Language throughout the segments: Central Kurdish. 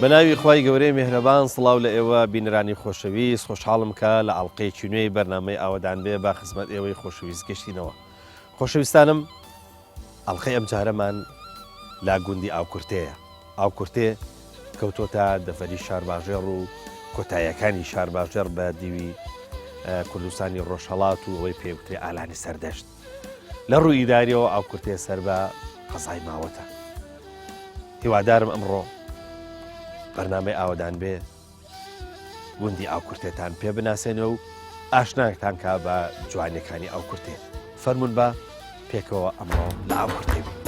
بە ناوی خوای گەورەی میهرەبان سڵاو لە ئێوە بینەرانی خۆشەویست خۆشحاڵم کە لە ئەڵقەیەکی نوێی بەرنامەی ئاوەدان بێ بە خزمەت ئێوەی خۆشەویست گەشتینەوە خۆشەویستانم ئەڵقەی ئەمجارەمان لە گوندی ئاوکورتێیە. ئاوکورتێ کەوتۆتە دەڤەری شارباژێڕ و کۆتاییەکانی شارباژێڕ بە دیوی کوردستانی ڕۆژهەڵات و ئەوەی پێوترێ ئالانی سەردەشت. لە ڕووی ئیداریەوە ئاوکورتێ سەر بە قەزای ماوەتە. هیوادارم ئەمڕۆ بەرنامەی ئاوەدان بێ گوندی ئاوکورتێتان پێ بناسێنێ و ئاشناکتان کا بە جوانیەکانی ئاوکورتێ. فەرموون با پێکەوە ئەمڕۆ لە ئاوکورتێ بین.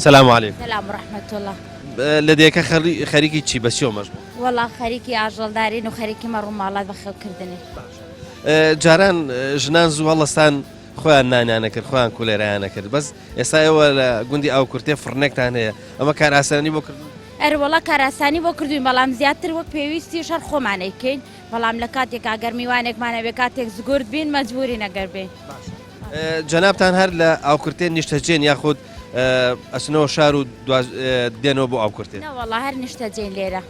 سلام علیکم سلام و رحمت اللە. لە دێکە خەریکی چی بە چیەوە مەشغوڵ؟ وەڵا خەریکی ئاژەڵدارین و خەریکی مەڕ و ماڵات بەخێوکردنین. جاران ژنان زوو هەڵەستان خۆیان نانیان ئەکرد خۆیان کولێرەیان ئەکرد بەس ئێستا ئێوە لە گوندی ئاوکورتێ فڕنێکتان هەیە ئەمە کارئاسانی بۆ کردوون؟ ئەرێ وەڵا کارئاسانی بۆ کردووین بەڵام زیاتر وەک پێویستیش هەر خۆمان ئەیکەین بەڵام لە کاتێکا گەر میوانێکمان هەبێ کاتێک زگورد بین مەجبوورین ئەگەر بێین. جەنابتان هەر لە ئاوکورتێ نیشتەجێن یاخود ئەچنەوە شار و دێنەوە بۆ ئاوکورتێ؟ نەوەڵا هەر نیشتەجێین لێرە.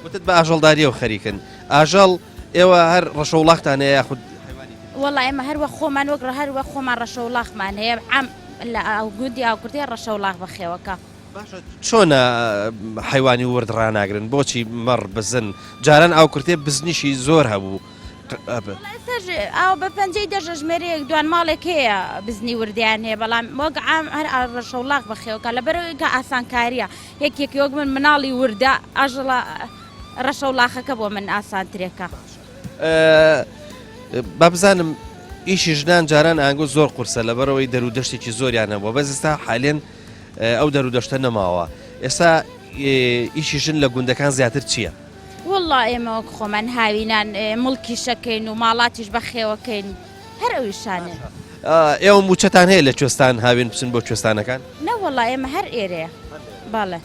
وتت بە ئاژەڵداریەوە خەریکن ئاژەڵ ئێوە هەر ڕەشەوڵاختان هەیە یاخود حەیوانی تر؟ وەڵا ئێمە هەر وەک خۆمان وەک هەر وەک خۆمان ڕەشەوڵاخمان هەیە عام لە گوندی ئاوکورتێ ڕەشەوڵاخ بەخێوەکە. باشە چۆنە حەیوانی ورد ڕاناگرن بۆچی مەڕ بزن جاران ئاوکورتێ بزنیشی زۆر هەبوو. ئێستاش ئاوە بە پەنجەی دەژە ژمێرەیەک دوان ماڵێک هەیە بزنی وردیان هەیە بەڵام وەک عام هەر ڕەشەوڵاخ بەخێوەکە لەبەرەوەی کە ئاسانکاریە یەکێکی وەک من مناڵی وردە ئاژەڵە ڕەشەوڵاخەکە بۆ من ئاسانترێکە. با بزانم ئیشی ژنان جاران ئانگۆ زۆر قورسە لەبەرەوەی دەرو دەشتێکی زۆریان هەبووە بەس ئێستا حالێن ئەو دەرو دەشتە نەماوە ئێستا ئیشی ژن لە گوندەکان زیاتر چییە؟ وەڵا ئێمە وەک خۆمان هاوینان موڵکیش ئەکەین و ماڵاتیش بەخێوەکەین هەر ئەو ئیشانەیە. ئێوە مووچەتان هەیە لە کوێستان هاوین بچن بۆ کوێستانەکان؟ نەوەڵا ئێمە هەر ئێرەیە بەڵێ.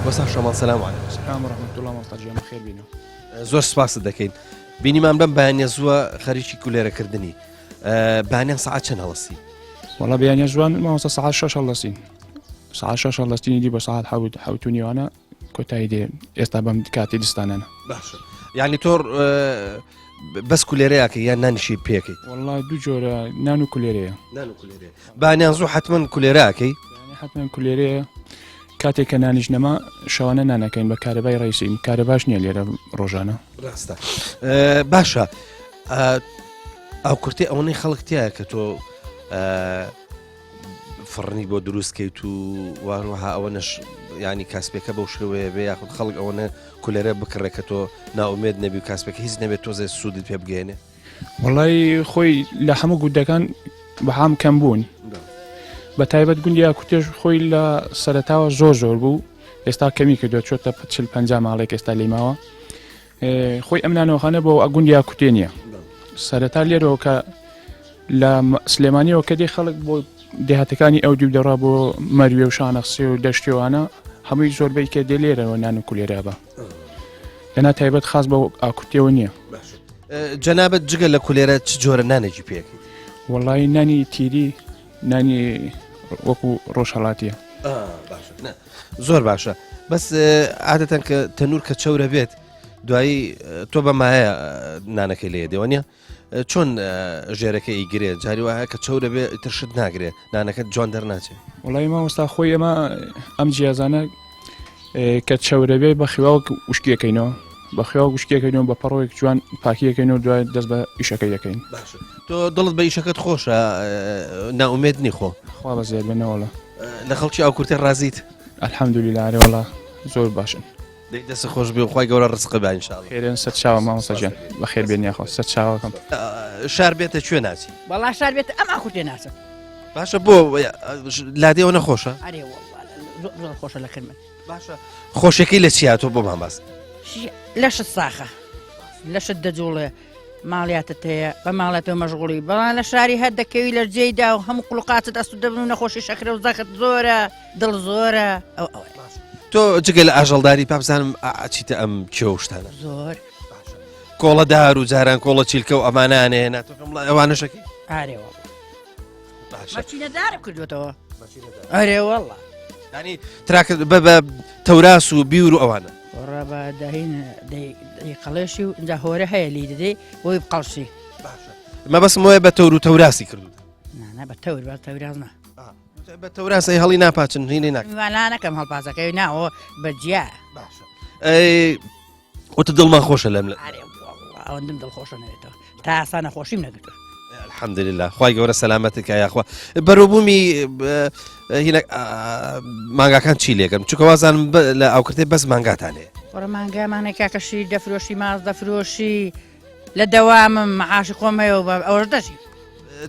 وەستا شەماڵ سلام علیکم. سلام و رحمة اللە مامۆستا گیان بەخێر بینەوە. زۆر سپاست دەکەین بینیمان بەم بەیانە زووە خەریکی کولێرەکردنی بانیان سەعات چەند هەڵستی؟ وەڵا بەیانە زوان مامۆستا سەعات شەش هەڵدەستین سەعات شەش هەڵدەستینی دی بە سەعات حەوت حەوت و نیوانە کۆتایی دێ ئێستا بەم کاتی دستانانە باشە یعنی تۆ بەس کولێرەیەکە یان نانیشی پێکەیت وەڵا دوو جۆرە نان و کولێرەیە نان و کولێرەیە بانیان زوو حتمما کولێراکەی حتمما کولێرەیە کاتێک کە نانیش نەما شەوانە نانەکەین بە کارەبای ڕیسیم کارەباش نییە لێرە ڕۆژانە ڕاستە باشە ئەو کورتی ئەوەی خەڵک تایە کە تۆ فڕنی بۆ دروست کەیت و واروەها ئەوە نەش ینی کاسپێکە بەو شێوەیە بێ یاخود خەڵک ئەوەنە کولێرە بکڕێ کە تۆ ناومێت نەبی و کاسپێک هیچ نەبێت تۆزێ سوودت پێ بگەێنێ وڵی خۆی لە هەموو گوندەکان بەهام کەم بوون بە تایبەت گوندی ئاکوتێش خۆی لە سەرتاوە زۆر زۆر بوو ئێستا کەمی کردووە چۆتە چل پ ماڵێک ئێستا لیماوە خۆی ئەم نانەوەخانە بۆ گوندی ئاکوتێ نییە سەرەتا لێرەوە کە لە سلێمانیەوە کە دێ خەڵک بۆ دێهاتەکانی ئەو دوو دەڕا بۆ مەروێ و شانەخسێ و دەشتیوانە هەمووی زۆربەی کە دێ لێرەوە نان و کولێرا بە. لەنا تایبەت خاص بە ئاکورتیەوە نییە. جەنابت جگە لە کولێرە چ جۆرە نانێکی پێکەیت؟ وەڵی نانی تیری نانی وەکو ڕۆژهڵاتیە. زۆر باشە بەس عادەتەن کە تەنور کە چەورە بێت دوایی تۆ بە مایە نانەکەی لێ دێوە نیە چۆن ژێرەکە ئیگرێ جاری وایە کە چەورە بێ ئیتر شت ناگرێ نانەکەت جوان دەرناچێ. وەڵی مامۆستا خۆی ئێمە ئەم جیازانە کە چەورە بێ بە خێواوەک وشکیەکەینەوە بە خێوا وشکیەکەینەوە بە پەڕۆیەک جوان پاکیەکەینەوە دوای دەست بە ئیشەکە یەکەین. باشە تۆ دڵت بە ئیشەکەت خۆشە نائومێد نی خۆ؟ خوا بەزیاد بێ نەوەڵا. لە خەڵکی ئەو کورتە ڕازیت؟ الحمدللە ئەرێ وەڵا زۆر باشن. دەی دەست خۆش بێ و خوای گەورە ڕزقت با ان شاء اللە. خێرێن سەر چاوە مامۆستا گیان بەخێر بێن یاخوا سەر چاوەکەم. شار بێتە کوێ ناچی؟ وەڵا شار بێتە ئەم ئاخورتێ ناچم. باشە بۆ لادێەوە نەخۆشە؟ ئەرێ وەڵا زۆر خۆشە لە کرمن. باشە خۆشەکەی لە چیا تۆ بۆمان باس. لەشت ساخە لەشت دەجوڵێ ماڵیاتت هەیە بە ماڵەتەوە مەشغوڵی بەڵام لە شاری هەر دەکەوی لە جێیدا و هەموو قوڵقاتت ئەسو دەبن و نەخۆشی شەکرە و زەخت زۆرە دڵ زۆرە ئەو ئەوە تۆ جگە لە ئاژەڵداری پابزانم ئاچیتە ئەم کێو شتانە زۆر کۆڵە دار و جاران کۆڵە چیلکە و ئەمانانێ نا تۆ پێم بڵێ ئەوانەشەکەی ئارێ وەڵا مەچینەدارم کردوێتەوە ئەرێ وەڵا ینی تراکە بە بە تەوراس و بیور و ئەوانە ڕە بە دەهین دەی قەڵێشی و اینجا هۆرە هەیە لی دەدەی بۆی بقەڵشی مەبەستم وایە بە تەور و تەوراسی کردو نا بە تەور بە تەوراز نا بە تەوراس ئەی هەڵی ناپاچن هینی ناکەن ناکەم هەڵپازەکەی ناوە بە جیا باشە ئەی وتە دڵمان خۆشە لەم لە ئەوەندم دڵخۆشە نەوێتەوە تا ئاسا نەخۆشیم نەگرتووە الحمدلله خوای گەورە سەلامەتت کا یاخوا بەرەوبوومی هینە مانگاکان چی لێکەن چونکە وازانم لە ئاوکردێ بەس مانگاتان هەیە وەڕە مانگامانە کاکە شیر دەفرۆشی ماز دەفرۆشی لە دەوامم معاشی خۆم هەیە و ئەوەش دەژی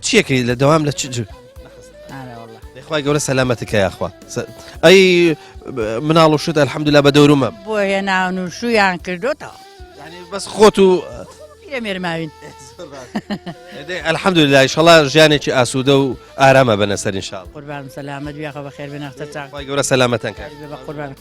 چیەکەی لە دەوام لە چ خوای گەورە سەلامەتت کە یاخوا ئەی مناڵ و شت الحمدلله بە دەورومە بۆ هێناون و شویان کردوتەوە بەس خۆت و پیرەمێرماوین الحمدلله ئیشەڵا ژیانێکی ئاسوودە و ئارامە بەنە سەر ئینشاءاللە قوربان سەلامەت بیاخە بەخێر بێنەختە چاک خوای گەورە سەلامەتان کات بە قوربان.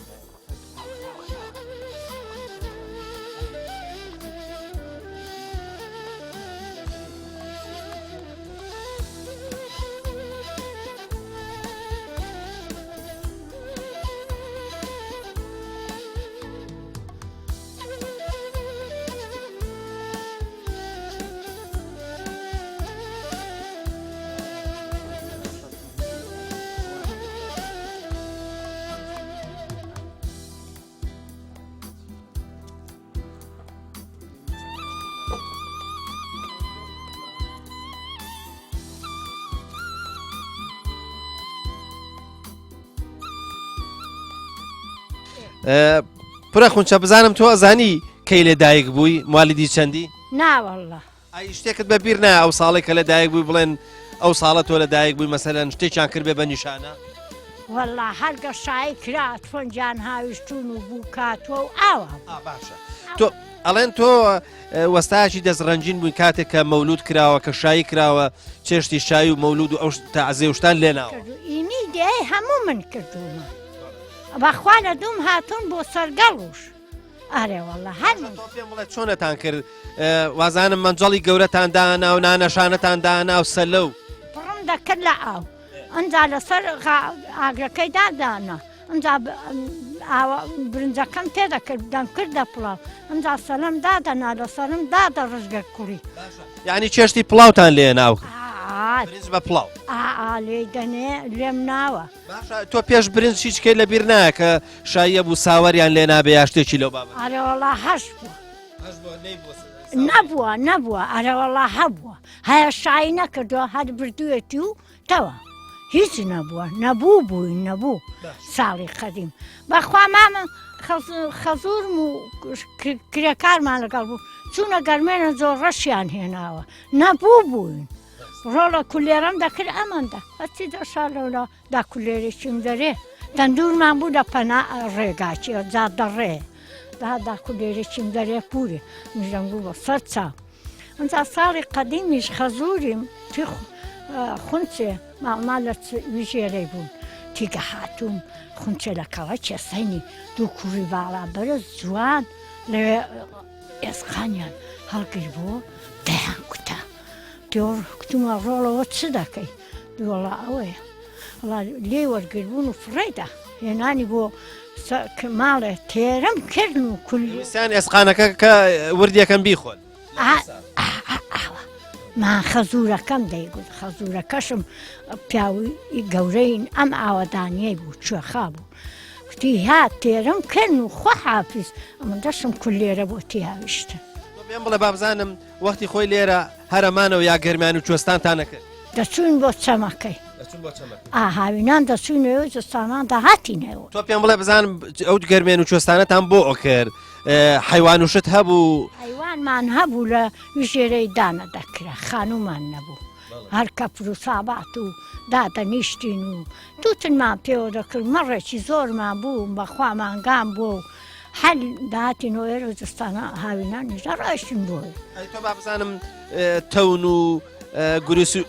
پرە خونچە بزانم تۆ ئەزانی کەی لە دایک بووی موالیدی چەندی؟ ناوەله ئەی شتێکت بە بیر نایە ئەو ساڵەی کە لە دایک بووی بڵێن ئەو ساڵە تۆ لە دایک بووی مەسەلەن شتێکیان کردبێ بە نیشانە؟ وەڵا هەر گە شایی کرا تفەنگیان هاویشتوون و بووک هاتووە و ئاوا بوو. ئا باشە تۆ ئەڵێن تۆ وەستایەکی دەست ڕەنگین بووی کاتێک کە مەولود کراوە کە شایی کراوە چێشتی شایی و مەولود و ئەو تەعزێ و شتان لێناوە. کردو ئینی دێ هەموو من کردوومە بەخوا لە دووم هاتوون بۆ سەرگەڵوش. ئەرێ واللە هەر من. تۆ پێم بڵێ چۆنتان کرد وازانم مەنجەڵی گەورەتان دانا و نانەشانەتان دانا و سەلە و. پڕم دەکرد لە ئاو ئەنجا لەسەر ئاگرەکەی دادانا ئەنجا برنجەکەم تێ دەکرد دەمکرد دە پڵاو ئەنجا سەلەم دادەنا لەسەرم دادەڕژگە کوڕی. یعنی چێشتی پڵاوتان لێ ناو برنج بە پڵاو ئا لێی دەنێ لێم ناوە. باشە تۆ پێش برنج هیچ کەی لە بیر نایە کە شاییە بوو ساوەریان لێ نابێ یا شتێکی لەو بابەتە؟ ئەرێ وەڵا هەش بووە. هەش بووە نەیبووە نەبووە نەبووە ئەرێ وەڵا هەبووە هەیە شایی نەکردووە هەر بردوویەتی و تەوە هیچ نەبووە نەبوو بووین نەبوو ساڵی قەدیم بەخوا مامە خەزورم و کرێکارمان لەگەڵ بوو چوونە گەرمێنە زۆر ڕەشیان هێناوە نەبوو بووین ڕۆڵە کولێرەم دەکرد ئەمەندە هەرچی دەشا لەولا دا کولێرێکیم دەرێ تەندورمان بوو لە پەنا ڕێگاچی جادەڕێ دا کولێرێکیم دەرێ پوری مژەم بوو بە سەر چاو ئەجا ساڵی قەدیمیش خەزوریم تی خونچێ ماڵما لە ویژێرەی بوون تیگە هاتووم خونچێ لە کەڵە کێسەنی دوو کوڕی باڵا بەرز جوان. لەوێ ئێسقانیان هەڵگر بوو دەیان کوتا تۆ کوتمە ڕۆڵەوە چ دەکەی دووەڵا ئەوەیە وەڵا لێی وەرگربوون و فڕێدا هێنانی بۆ ماڵێ تێرم کردن و کول ویستیان ئێسقانەکە کە وردیەکەم بیخۆن ما خەزورەکەم دەیگوت خەزورەکەشم پیاوی گەورەین ئەم ئاوەدانیەی بوو کوێخا بوو کوتی ها تێرم کردن و خوا حافیز ئەمن دەشم کول لێرە بۆ تیاویشتن پێم بڵێ بابزانم وەختی خۆی لێرە هەرەمانەوە یا گەرمیان و کوێستانتان نەکرد؟ دەچووین بۆ چەمەکەی. دەچوون بۆ چەمەکەی. ئا هاوینان دەچووینەوە زستانان دەهاتینەوە. تۆ پێم بڵێ بزانم ئەو گەرمێن و کوێستانەتان بۆ ئەکرد حەیوان و شت هەبوو؟ حەیوانمان هەبوو لە ژێرەی دانە دەکرا خانوومان نەبوو هەر کەپر و سابات و دادەنیشتین و تووتنمان پێوە دەکرد مەڕێکی زۆرمان بوو بەخوا مانگان بوو و هەر داهاتینەوە ئێرە زستانە هاوینانیش دەڕۆیشتین بۆی. ئەی تۆ با بزانم تەون و گروسی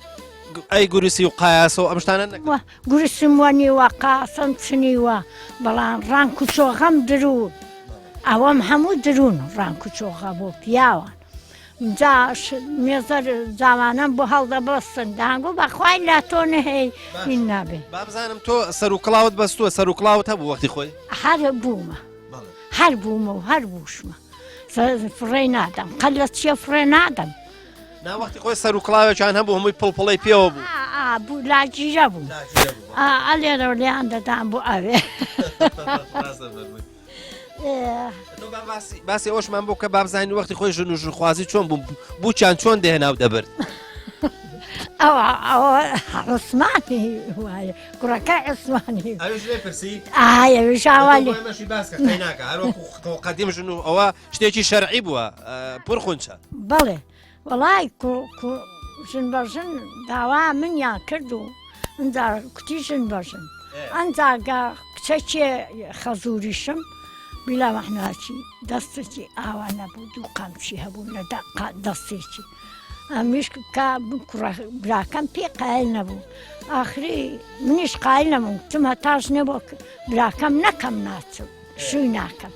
ئەی گروسی و قایاسە و ئەم شتانە نەکرد؟ گورسم وەنیوە قاسم چنیوە بەڵام ڕانک و چۆغەم دروون ئەوەم هەموو دروون ڕانک و چۆغە بۆ پیاوان جا مێزەر جاوانەم بۆ هەڵدەبەستن دانگو بەخوای لا تۆ نەهەی هین نابێ. با بزانم تۆ سەر و کڵاوت بەستووە سەر و کڵاوت هەبوو وەختی خۆی؟ هەر بوومە هەر بوومە و هەر بووشمە فڕێی نادەم قەت لە چیە فڕێ نادەم. نا وەختی خۆی سەر و کڵاوێکیان هەبوو هەمووی پڵپڵەی پێوە بوو. بوو لاگیرە بوو ئەلێرەوە لێیان دەدام بۆ ئەوێ. باسی ئەوشمان بۆ کە بابزانین وەختی خۆی ژن و ژنخوازی چۆن بوو بووچیان چۆن دێنا و دەبرد. ئەوە ئەوە عوسمانی وایە کوڕەکە عوسمانی پرسی قەدیم ژن و ئەوە شتێکی شەرعی بووە پرخونچە بەڵێ وەڵای ژن بە ژن داوا منیان کرد و ئینجا کوتی ژن بە ژن ئەنجا گە کچەکێ خەزووریشم بیلا مەحناچی دەستێکی ئاوا نەبوو دوو قامچی هەبوو لە دەستێکی ئەمیش کە کوڕە براکەم پێ قایل نەبوو ئاخری منیش قایل نەبووم تم هەتاش نەبوو براکەم نەکەم ناچم شووی ناکەم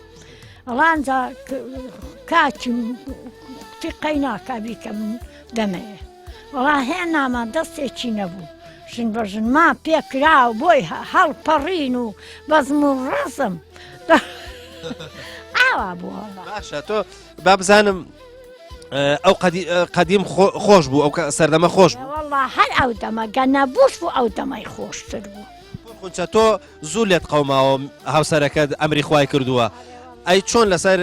ئەڵانجا کاکی کوتی قەی ناکا بیکە من دەمەوێ وەڵا هێنامان دەستێکی نەبوو ژن بە ژنما پێکرا و بۆی هەڵپەڕین و بەزم و ڕەزم ئاوا بووە باشە تۆ با بزانم ئەو قەدیم خۆش بوو ئەو سەردەمە خۆش بوو وەڵا هەر ئەو دەمە گەنە بوش بوو ئەو دەمەی خۆشتر بوو خونچە تۆ زوو لێت قەوماوە هاوسەرەکەت ئەمری خوای کردووە ئەی چۆن لەسەر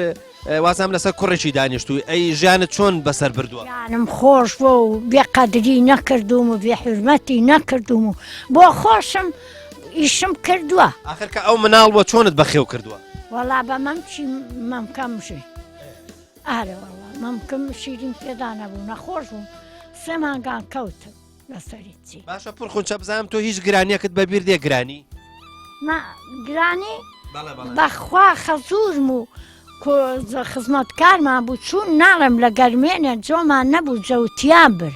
وازام لەسەر کوڕێکی دانیشتووی ئەی ژیانت چۆن بەسەر بردووە؟ ژیانم خۆش بووە و بێ قەدری نەکردووم و بێ حورمەتی نەکردووم و بۆ خۆشم ئیشم کردووە. ئاخر کە ئەو مناڵ بووە چۆنت بەخێو کردووە؟ وەڵا بە مەمکی مەمکەم ژێ ئارە وەڵا مەمکم شیریم پێدا نەبوو نەخۆش بووم سێ مانگان کەوتم. لەسەری چی؟ باشە پور خونچە بزانم تۆ هیچ گرانیەکت بە بیر دێ گرانی؟ نا گرانی بەخوا خەزورم و خزمەتکارمان بوو چوون ناڵێم لە گەرمێنێ جۆمان نەبوو جەوتیان بر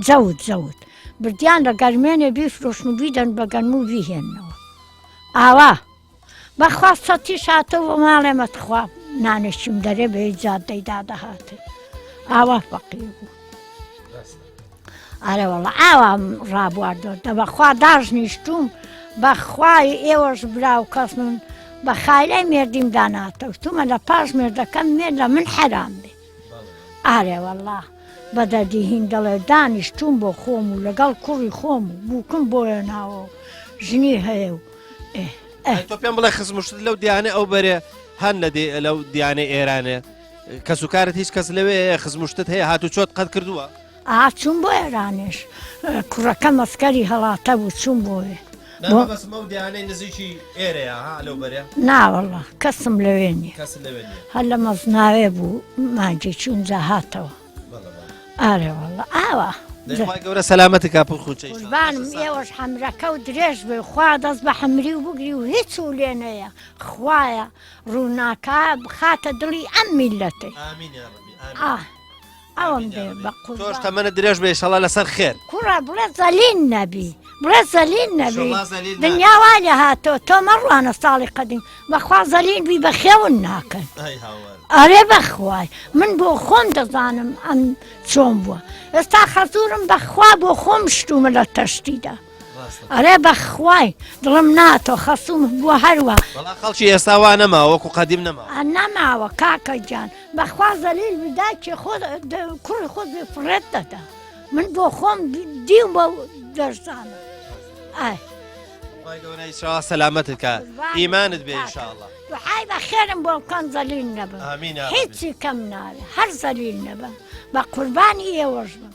جەوت جەوت بردیان لە گەرمێنێ بیفرۆشن و بیدەن بە گەنم و بیهێننەوە ئاوا بەخوا سەتیش هاتەوە بۆ ماڵێمە تخوا نانێکیم دەرێ بە هیچ جادەی دادەهاتن ئاوا فەقیر بوو ئارە وەڵا ئاوام ڕابواردوە دە بەخوا داش نیشتوم بەخوای ئێوەش برا و کەس من بە خایلای مێردیم داناتەوتومە لە پاش مێردەکەم مێر لە من حەرام بێ ئارێ وەڵا بە دەردی هین دەڵێ دانیشتوم بۆ خۆم و لەگەڵ کوڕی خۆم و بووکم بۆیە ناوە و ژنی هەیە و ئێ ئەی تۆ پێم بڵێ خزم و شت لەو دیانە ئەو بەرێ هەن لە دێ لەو دیانەی ئێرانێ کەس و کارت هیچ کەس لەوێ هەیە خزم و شتت هەیە هاتوو چۆت قەت کردووە؟ ئا چووم بۆ ئێرانێش کوڕەکەم ئەسکەری هەڵاتە بوو چووم بۆێ نا مەبەستم ئەو دیانەی نزیکی ئێرەیە ها لەو بەرێ؟ نا وەڵا کەسم لەوێ نییە کەست لەوێ نییە هەر لە مەزناوێ بوو مانگی چوون جا هاتەوە ئارێ وەڵا ئاوا دەی خوای گەورە سەلامەتت کا پور خونچە ئیشاڵا. قوربانم ئێوەش حەمرەکە و درێژ بێ خوا دەست بە حەمری و بگری و هیچ و لێ نەیە خوایە ڕووناکا بخاتە دڵی ئەم میللەتەی ئامین یا ربی ئامین. ئاه ئەوەم دێ بە تۆش قوربان تەمەنت درێژ بێ ئیشەڵا لەسەر خێر. کوڕە بڵێ زەلیل نەبی. بڵێ زەلیل نەبی دنیا وا لێ هاتەوە تۆ مەڕوانە ساڵی قەدیم بەخوا زەلیل بی بەخێون ناکەن ئەرێ بەخوای من بۆ خۆم دەزانم ئەم چۆن بووە ئێستا خەزورم بەخوا بۆ خۆم شتومە لە تەشتیدا ئەرێ بەخوای دڵم ناتۆ خەسوم بووە هەروە خەڵکی ئێستا وا نەماوە وەکو قەدیم نەماوە نەماوە کاکە گیان بەخوا زەلیل بداکی خۆ کوڕی خۆت بێ فڕێت دەدا من بۆ خۆم دیوم بە دەرزانم ئای خوای گەورە ئیشاڵا سەلامەتت کا ئیمانت بێ ئینشاڵا دوعای بە خێرم بۆ بکەن زەلیل نەبم ئامین یا ربی. هیچی کەم ناوێ هەر زەلیل نەبم بە قوربانی ئێوەش بم.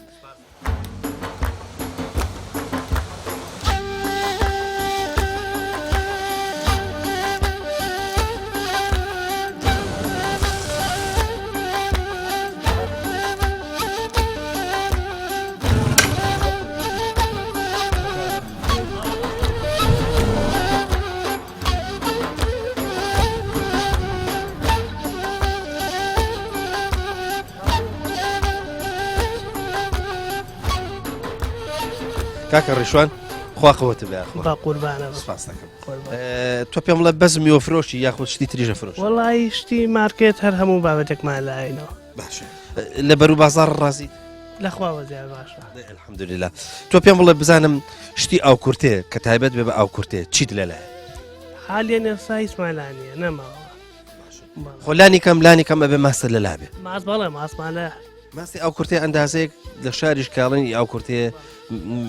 کاکە ڕیشوان خوا قوتت بێ یاخوا. بە قوربانە بم. سپاس دەکەم. قوربان. تۆ پێم بڵێ بەس میوە فرۆشی یاخود شتی تریشە فرۆشی؟ وەڵی شتی مارکێت هەر هەموو بابەتێکمان لاینەوە. باشە لە بەرو بازاڕ ڕازیت؟ لەخواوە زیاد باشە. الحمدلله. تۆ پێم بڵێ بزانم شتی ئاوکورتێ کە تایبەت بێ بە ئاوکورتێ چیت لەلایە؟ حالیەن ئێستا هیچمان لا نییە نەماوە. خۆ لانی کەم لانی کەم ئەبێ ماستە لەلا بێ. ماست بەڵێ ماستمان لایە. ماستی ئاو کورتێ ئەندازەیەک لە شاریش کاڵێنی ئاو کورتێ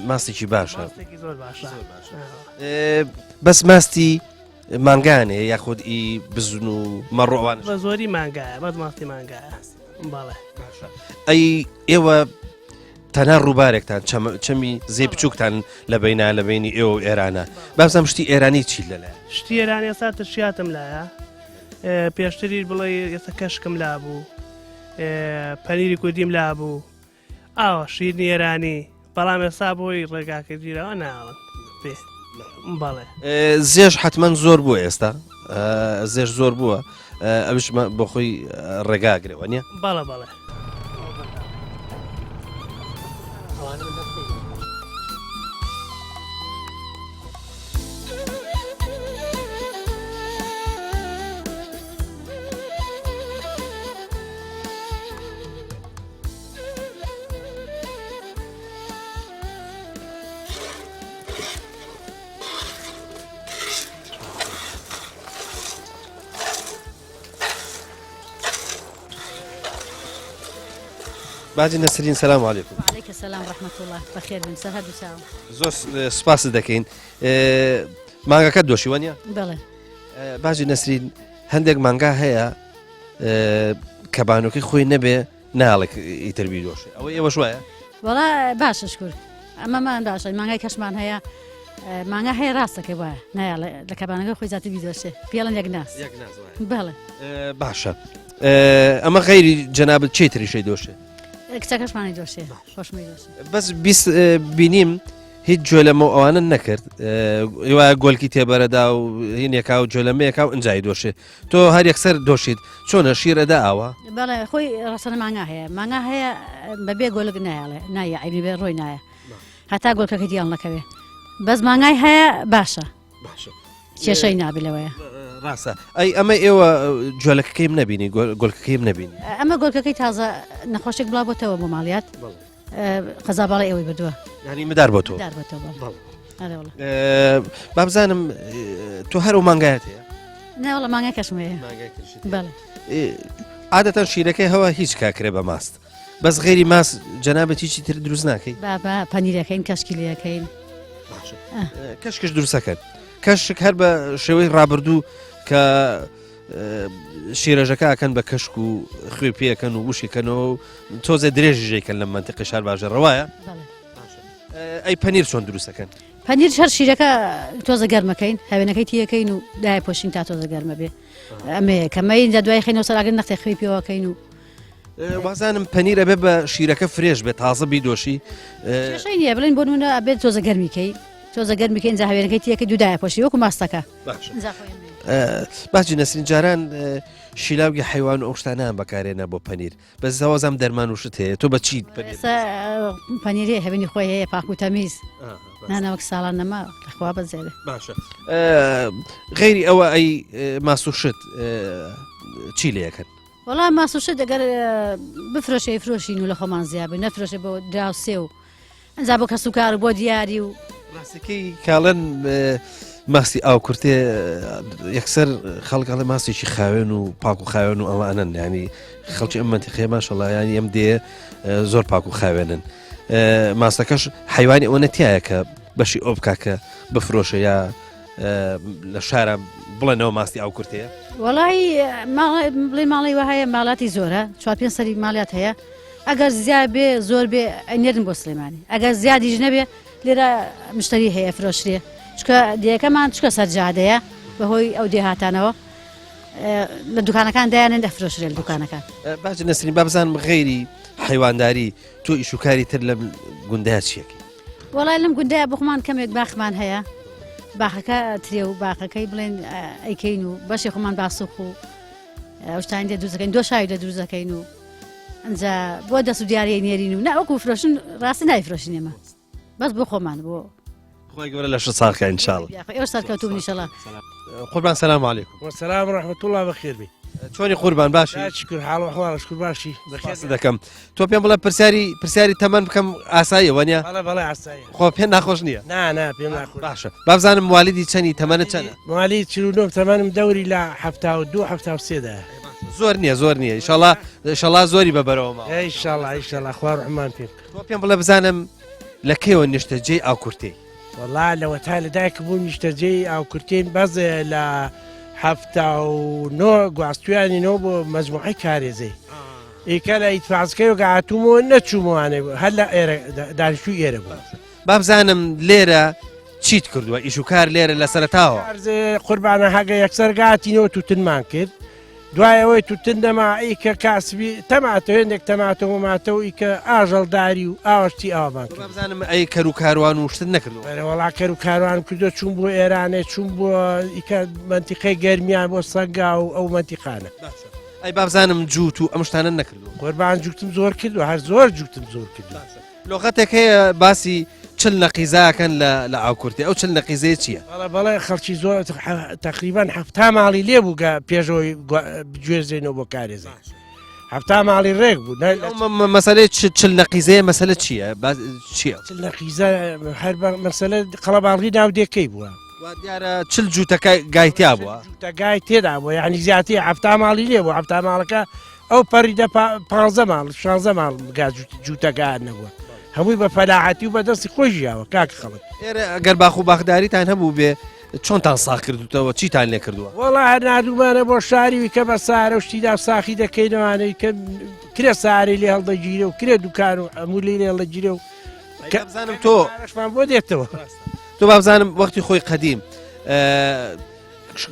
ماستێکی باشە. ماستێکی زۆر باشە. بەس ماستی مانگانێ یاخود ئی بزن و مەڕۆوان بە زۆری مانگایە بەس ماستی مانگایە. بەڵێ. ئەی ئێوە تەنها ڕووبارێکتان چەمی زێ بچووکتان لە بەینا لە بینی ئێوە و ئێرانە بابزانم شتی ئێرانی چی لەلایە؟ شتی ئێرانی ئێستا ترشیاتم لایە پێشتریش بڵێ ئێستا کەشکم لابوو پەنیری کوردیم لابوو ئاوە شیرنی ئێرانی بەڵام ئێستا بۆی ڕێگاکە گیرەوە ناڵن پێ بەڵێ زێش حتمما زۆر بووە ئێستا زێش زۆر بووە ئەوش بۆ خۆی ڕێگا گرەوە نیە بەڵێ بەڵێ باجی نەسرین سلام علیکم علیک سلام رحمت الله بەخێر بن سەر هەردوو چاوم زۆر سپاست دەکەین مانگەکە دۆشی وانە بەڵێ باجی نەسرین هەندێک مانگا هەیە کە بانۆکەی خۆی نەبێ ناڵێک ئیتر بیدۆشێ ئەوە ئێوەش وایە؟ وەڵا باشە شکر ئەمەمان باشە مانگای کەشمان هەیە مانگا هەیە ڕاستەکەی وایە نایڵێ لە کەبانەکە خۆی زیاتر بیدۆشێ پێڵن یەک ناس بەڵێ باشە ئەمە غەیری جەنابت چێ تریشەی دۆشێ کچەکەشمانی دۆشێ خۆشمی دۆشێ بەس بیست بینیم هیچ جۆلەمە و ئەوانە نەکرد وایە گۆلکی تێبەرەدا و هینێکا و جۆلەمەیەکا و ئینجای دۆشێ تۆ هەر یەکسەر دۆشیت چۆنە شیر ئەدا ئاوا؟ بەڵێ خۆی ڕەسەنە مانگا هەیە مانگا هەیە بەبێ گۆلک نایەڵێ نایە عیبی بێ ڕۆی نایە هەتا گۆلکەکە دیاڵ نەکەوێ بەس مانگای هەیە باشە باشە کێشەی نابێ لەوەیە ڕاستە ئەی ئەمە ئێوە جۆلەکەکەیم نەبینی گۆلکەکەیم نەبینی ئەمە گۆلکەکەی تازە نەخۆشێک بڵاو بۆتەوە بۆ ماڵیات قەزا باڵای ئەوەی بردووە یعنی مدار بۆ تۆ مدار بۆ تۆ بەڵێ. ئەرێ وەڵا. بابزانم تۆ هەر ئەو مانگایەت هەیە نا وەڵا مانگای کەشم هەیە بەڵێ عادەتەن شیرەکەی هەوا هیچ کاکرێ بە ماست بەس غێری ماست جەنابەت هیچی تر دروست ناکەی بابا پەنیرەکەین کەشکی لەکەین کەشکش دروستەکەن کەشک هەر بە شێوەی ڕابردوو کە شیرەژەکە ئەکەن بە کەشک و خوێ پێەکەن و وشکەکەنەوە و تۆزێ درێژی ژێکەن لە منتیقی شار باژە ڕەوایە ئەی پەنیر چۆن دروستەکەن پەنیر هەر شیرەکە تۆزە گەرمەکەین هەوێنەکەی تیەکەین و دای پۆشین تا تۆزە گەرمە بێ ئەمەیە کەمەین لە دوای خینەوە سەراگرن نەختێ خوێی پێوەکەین و وازانم پەنیر ئەبێ بە شیرەکە فرێش بێت تازە بیدۆشی کێشەی نییە بڵێن بۆ نمونە ئەبێت تۆزە گەرمیکەی تۆزە گەرمیکەین جا هەوێنەکەی تیەکەی دوودایە پۆشی وەکو ماستەکە باشە. باجی نەسرین جاران شیلاوگی حیوان و ئەو شتانیان بەکارێنە بۆ پەنیر بەس زەوازام دەرمان و شت هەیە تۆ بە چیت پەنیر پەنیری هەبنی خۆی هەیە پاک و تەمیز نانەوەک ساڵان نەما لەخوا بەزێ باشە غەیری ئەوە ئەی ماس و شت چی لەکەن وەڵا ماس و شت ئەگەر بفرۆشێ فرۆشین و لە خۆمان زیابێ نەفرۆشێ بۆ دراوسێ و ئەجا بۆ کەس و کار و بۆ دیاری و ڕاستەکەی کاڵێن ماستی ئاو کورتێ یەکسەر خەڵکەڵێ ماستێکی خاوێن و پاک و خاوێن و ئەوانن ینی خەڵکی ئەم منتیقەیە ماشەڵایانی ئەم دێ زۆر پاک و خاوێنن ماستەکەش حیوانی ئەوە نەتایە کە بەشی ئەو بکە کە بفرۆشە یا لە شارە بڵێنەوە ماستی ئاو کورتەیە؟ وەڵی بڵێ ماڵی وە هەیە ماڵاتی زۆرە چوار پێ سەری ماڵات هەیە ئەگەر زیاد بێ زۆر بێ ئەنێرن بۆ سلێمانی ئەگەر زیادیش نەبێ لێرە مشتری هەیە فرۆشرێ چکە دێکەمان چکە سەرجادەیە بەهۆی ئەو دێهاتانەوە لە دوکانەکان دایانن دەفرۆشرێ لە دوکانەکان باش نەسرین با بزانم غەیری حیوانداری تۆ ئیشوکاری تر لەم گوندە چیەکەی وەڵای لەم گوندەیە بۆ خۆمان کەمێک باخمان هەیە باخەکە ترێ و باخەکەی بڵێن ئەیکەین و بەشی خۆمان باسوخ و ئەوشتان لێ دروست دەکەین دۆشاوی لێ دروست دەکەین و ئەجا بۆ دەست و دیارەی نێرین و ناوەکو فرۆشن ڕاستی نایفرۆشین ئێمە بەس بۆ خۆمان بۆ خوای گەورە لەشت ساغ کا ان شاء الله. ئێوەش سەرکەوتوو بن ان شاء الله. قوربان سلام علیکم. وسلام ورحمة الله بەخێر بی. چۆنی قوربان باشی؟ شکر حاڵ و ئەحواڵ شکر باشی. بەخێر دەکەم. تۆ پێم بڵێ پرسیاری پرسیاری تەمەن بکەم ئاساییە وانە؟ بەڵێ بەڵێ ئاساییە. خۆ پێ ناخۆش نییە؟ نا نا پێم ناخۆش. باشە با بزانم موالیدی چەنی تەمەنت چەنە؟ موالید 49 تەمەنم دەوری لە 72 73 دایە. زۆر نییە زۆر نییە ئیشەڵا ئیشەڵا زۆری بە بەرەوە ماوە. ئیشەڵا ئیشەڵا خوا ڕەحمان پێ بکا. تۆ پێم بڵێ بزانم لە کەیەوە نیشتەجێی ئاوکورتێی؟ وەڵا لەوەتا لە دایک بووم نیشتەجێی ئاوکورتێین بەس لە 79 گواستویانینەوە بۆ مەجموعەی کارێزەی ئیکە لە ئیتفازکەی وگە هاتوومەوە نەچوومەوانێ هەر لە ئێرە دانیشتووی ئێرە بوو. بابزانم لێرە چیت کردووە ئیش و کار لێرە لە سەرەتاوە؟ قوربانە هەگە یەکسەر گاتینەوە توتنمان کرد دوای ئەوەی توتن نەما ئیکە کاسبی تەماتە هێندێک تەماتە و ماتە و ئیکە ئاژەڵداری و ئاوەشتی ئاوامان کرد. بزانم ئەی کەر و کاروان و شتت نەکردووە؟ بەرێ وەڵا کەر و کاروانم کردووە چووم بۆ ئێرانێ چووم بۆ ئیکە مەنتیقەی گەرمیان بۆ سەنگا و ئەو مەنتیقانە. باشە ئەی بابزانم جووت و ئەم شتانە نەکردووە؟ قوربان جووتم زۆر کردووە هەر زۆر جووتم زۆر کردووە. لۆغەتێک هەیە باسی چل نەقیزاکەن لە لە ئاوکورتی ئەو چل نەقیزەیە چییە؟ بەڵێ بەڵێ خەڵکی زۆر تقریبان حەفتا ماڵی لێ بوو کە پێشەوەی بگوێزرێنەوە بۆ کارێزە حەفتا ماڵی ڕێک بوو مەسەلەی چل نەقیزەیە مەسەلە چییە چییە؟ چل نەقیزە هەر مەسەلە قەڵەباڵغی ناودێکەی بووە دیارە چل جووتەکە گای تیا بووە جووتەگای تێدا بووە یعنی زیاتر حەفتا ماڵی لێ بوو حەفتا ماڵەکە ئەو پەڕی دە پانزە ماڵ شانزە ماڵ گا جووتەگان نەبووە هەمووی بە فەلاحەتی و بە دەستی خۆی ژیاوە کاک خەڵک. ئێرە ئەگەر باخ و باخداریتان هەبوو بێ چۆنتان ساغ کردوتەوە چیتان لێ کردووە؟ وەڵا هەر ناردوومانە بۆ شاری ویکە بە سارە و شتیدا ساخی دەکەینەوانەی کە کرێ سارەی لێ هەڵدەگیرێ و کرێ دوکان و هەموو لێ هەڵدەگیرێ و کە بزانم تۆ شمان بۆ دێتەوە تۆ بابزانم وەختی خۆی قەدیم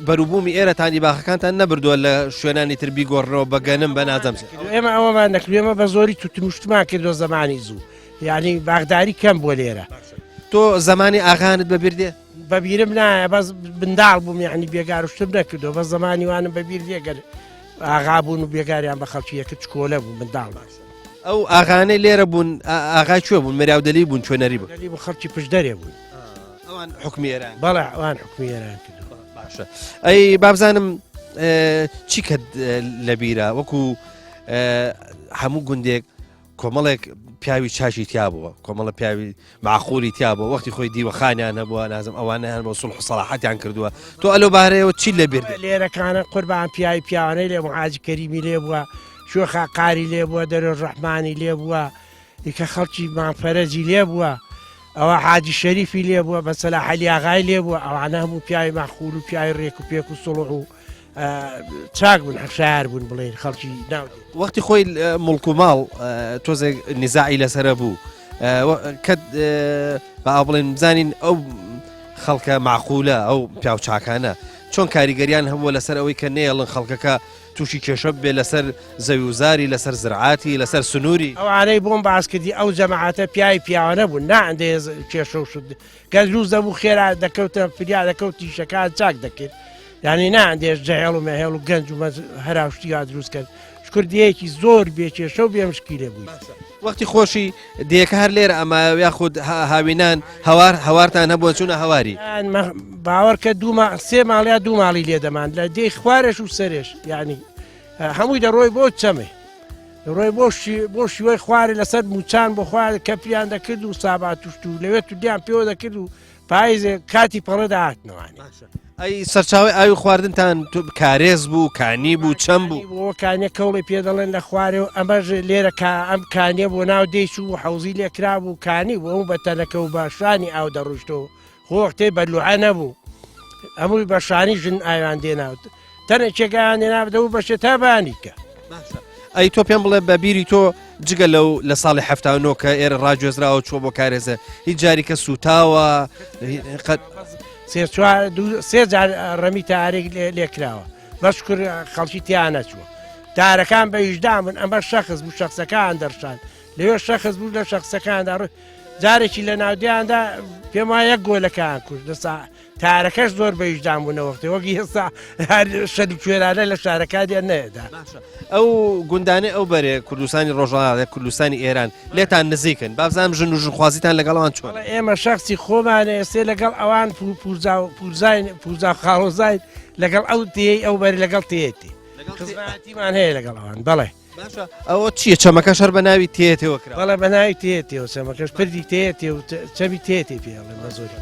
بەروبوومی ئێرەتانی باخەکانتان نەبردووە لە شوێنانی تر بیگۆڕنەوە بە گەنم بە نازم ئێمە ئەوەمان نەکرد ئێمە بە زۆری توتن و شتمان کردووە زەمانی زوو یعنی باخداری کەم بۆ لێرە تۆ زمانی ئاغانت بەبیر دێ؟ بەبیرم نایە بەس منداڵ بووم یعنی بێگار و شتم نەکردووە بەس زمانی وانم بەبیر دێ گەر ئاغا بوون و بێگاریان بە خەڵکی یەکرد چکۆلە بوو منداڵ ئەو ئاغانەی لێرە بوون ئاغای کوێ بوون مەراودەلی بوون کوێنەری بوون دەلی بوو خەڵکی پشدەرێ بوون ئەوان حکومی ئێران بەڵێ ئەوان حکومی ئێران کردو باشە ئەی بابزانم چی کە لەبیرە وەکو هەموو گوندێک کۆمەڵێک پیاوی چاکی تیا بووە کۆمەڵە پیاوی معقولی تیا بووە وەختی خۆی دیوەخانیان هەبووە نازم ئەوانیان بۆ سڵح سەڵاحەتیان کردووە تۆ ئەلۆ بارەیەوە چی لە بیر لێرەکانە قوربان پیاوی پیاوانەی لێ حاجی کەریمی لێ بووە شۆخا قاری لێ بووە دەرۆ ڕەحمانی لێ بووە دیکە خەڵکی مام فەرەجی لێ بووە ئەوە حاجی شەریفی لێ بووە بە سەلاح عەلی ئاغای لێ بووە ئەوانە هەموو پیاوی مەعقول و پیاوی ڕێک و پێک و سڵح و چاک بوون حەشار بوون بڵێن خەڵکی ناو وەختی خۆی مڵک و ماڵ تۆزێک نزاعی لەسرە بوو کە با بڵێن بزانین ئەو خەڵکە معقولە ئەو پیاوچاکانە چۆن کاریگەریان هەبووە لەسەر ئەوەی کە نێڵن خەڵکەکە تووشی کێشە ببێ لەسەر زەوی و زاری لەسەر زرعاتی لەسەر سنووری. ئەوانەی بۆم باس کردی ئەو جەماعەتە پیاوی پیاوانە بوون نا ئەندێ کێشە و شت گەر لووس دەبوو خێرا دەکەوتە فریا دەکەوت تیشەکان چاک دەکرد. یانی نایان دێشت جەهێڵ و مەهێڵ و گەنج و مەز هەراوشتی وا دروست کەن شکر دێیەکی زۆر بێ کێشە و بێ مشکیلە بووی. وەختی خۆشی دێیەکە هەر لێرە ئەمایەوە یاخود هاوینان هەوار هەوارتان هەبووە چوونە هەواری؟ باوەڕ کە دوو ماڵ سێ ماڵ یا دوو ماڵی لێ دەمان لە دێی خوارێش و سەرێش یعنی هەمووی دەڕۆی بۆ چەمێ ڕۆی بۆ بۆ شیوەی خوارێ لەسەر موچان بۆ خوارێ کەپریان دەکرد و ساباتوشت و لەوێ توندیان پێوە دەکرد و پایزێ کاتی پەڕە دەهاتنەوانی. باشە ئەی سەرچاوەی ئاوی خواردنتان کارێز بوو کانی بوو چەم بوو؟ بۆ کانیە کەوڵی پێ دەڵێن لە خوارێ و ئەمەش لێرە کا ئەم کانیە بۆ ناو دێی چوو و حەوزی لێ کرابوو کانی بوو ئەو بە تەنەکە و بە شانی ئاو دەڕۆیشتەوە خۆ وەختێ بە لوعە نەبوو هەمووی بە شانی ژن ئاویان دێنا تەنەکێک ئاویان دێنا دەبوو بەشێ تا بەیانی کە. باشە ئەی تۆ پێم بڵێ بە بیری تۆ جگە لەو لە ساڵی 79 کە ئێرە ڕاگوێزراوە چووە بۆ کارێزە هیچ جاری کە سوتاوە قەت سێ چوار دوو سێ جار ڕەمی تارێک لێکراوە بەشکر خەڵکی تیا نەچووە تارەکان بە ویژدان بوون ئەمە شەخص بوو شەخصەکان دەرشان لەوێ شەخص بوو لە شەخصەکاندا ڕ جارێکی لە ناودیاندا پێم وایە یەک گۆلەکان کوشت دەسا تارەکەش زۆر بە ویژدان بوونە وەختێ وەک ئێستا هەر شەل و کوێرانە لە شارەکانیان نەیەدا. باشە ئەو گوندانەی ئەو بەرێ کوردستانی ڕۆژهەڵات کوردستانی ئێران لێتان نزیکن بابزانم ژن و ژنخوازیتان لەگەڵ ئەوان چۆنە؟ بەڵێ ئێمە شەخسی خۆمانە ئێستێ لەگەڵ ئەوان پوورزا و پوورزاین پوورزا و خاڵۆزاین لەگەڵ ئەو تێی ئەو بەری لەگەڵ تێیەتی خزمایەتیمان هەیە لەگەڵ ئەوان بەڵێ. باشە ئەوە چییە چەمەکەش هەر بە ناوی تێتەوە کرا بەڵێ بە ناوی تێتەوە چەمەکەش پردی تێتێ و چەمی تێتێ پێڵێ بە زۆری.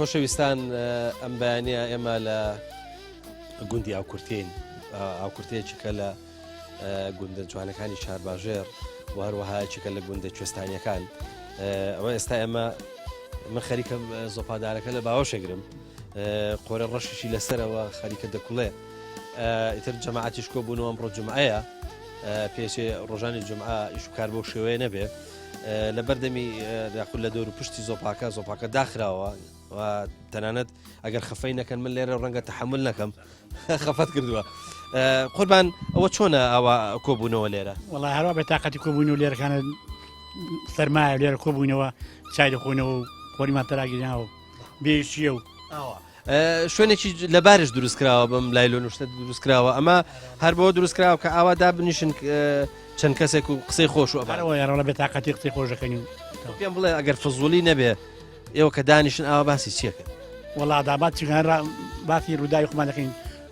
خۆشەویستان ئەم بەیانە ئێمە لە گوندی ئاوکورتین ئاوکورتەیەکی کە لە گوندە جوانەکانی شارباژێر و هەروەها یەکێکە لە گوندە کوێستانیەکان ئەوە ئێستا ئێمە من خەریکە زۆپادارەکە لە باوەشەگرم قۆرە ڕەشیشی لەسەرەوە خەریکە دەکوڵێ ئیتر جەماعەتیش کۆبوونەوە ئەمڕۆ جومعەیە پێچێ ڕۆژانی جومعە ئیش و کار بەو شێوەیە نەبێ لە بەردەمی یاخود لە دەور و پشتی زۆپاکە زۆپاکە داخراوە و تەنانەت ئەگەر خەفەی نەکەن من لێرە ڕەنگە تحمل نەکەم خەفەت کردووە قوربان ئەوە چۆنە ئەوە کۆبوونەوە لێرە وڵی هەروە بە تااقەتی کۆبوون و لێرەکانە سەرمایە لێرە کۆبوونەوە چای دەخۆنەوە و خۆریمان تەراگیرناوە بێشیە و ئاوا شوێنێکی لەبارش دروست کراوە بەم لایلۆن و شتە دروست کراوە ئەمە هەر بۆ دروست کراوە کە ئاوا دابنیشن چەند کەسێک و قسەی خۆش و ئەوە یارەڵە بێتاقەتی قسەی خۆشەکەنی و پێم بڵێ ئەگەر فزولی نەبێ ئێوە کە دانیشن ئاوا باسی چیەکەن وەڵا دابات چیان باسی ڕووداوی خۆمان دەکەین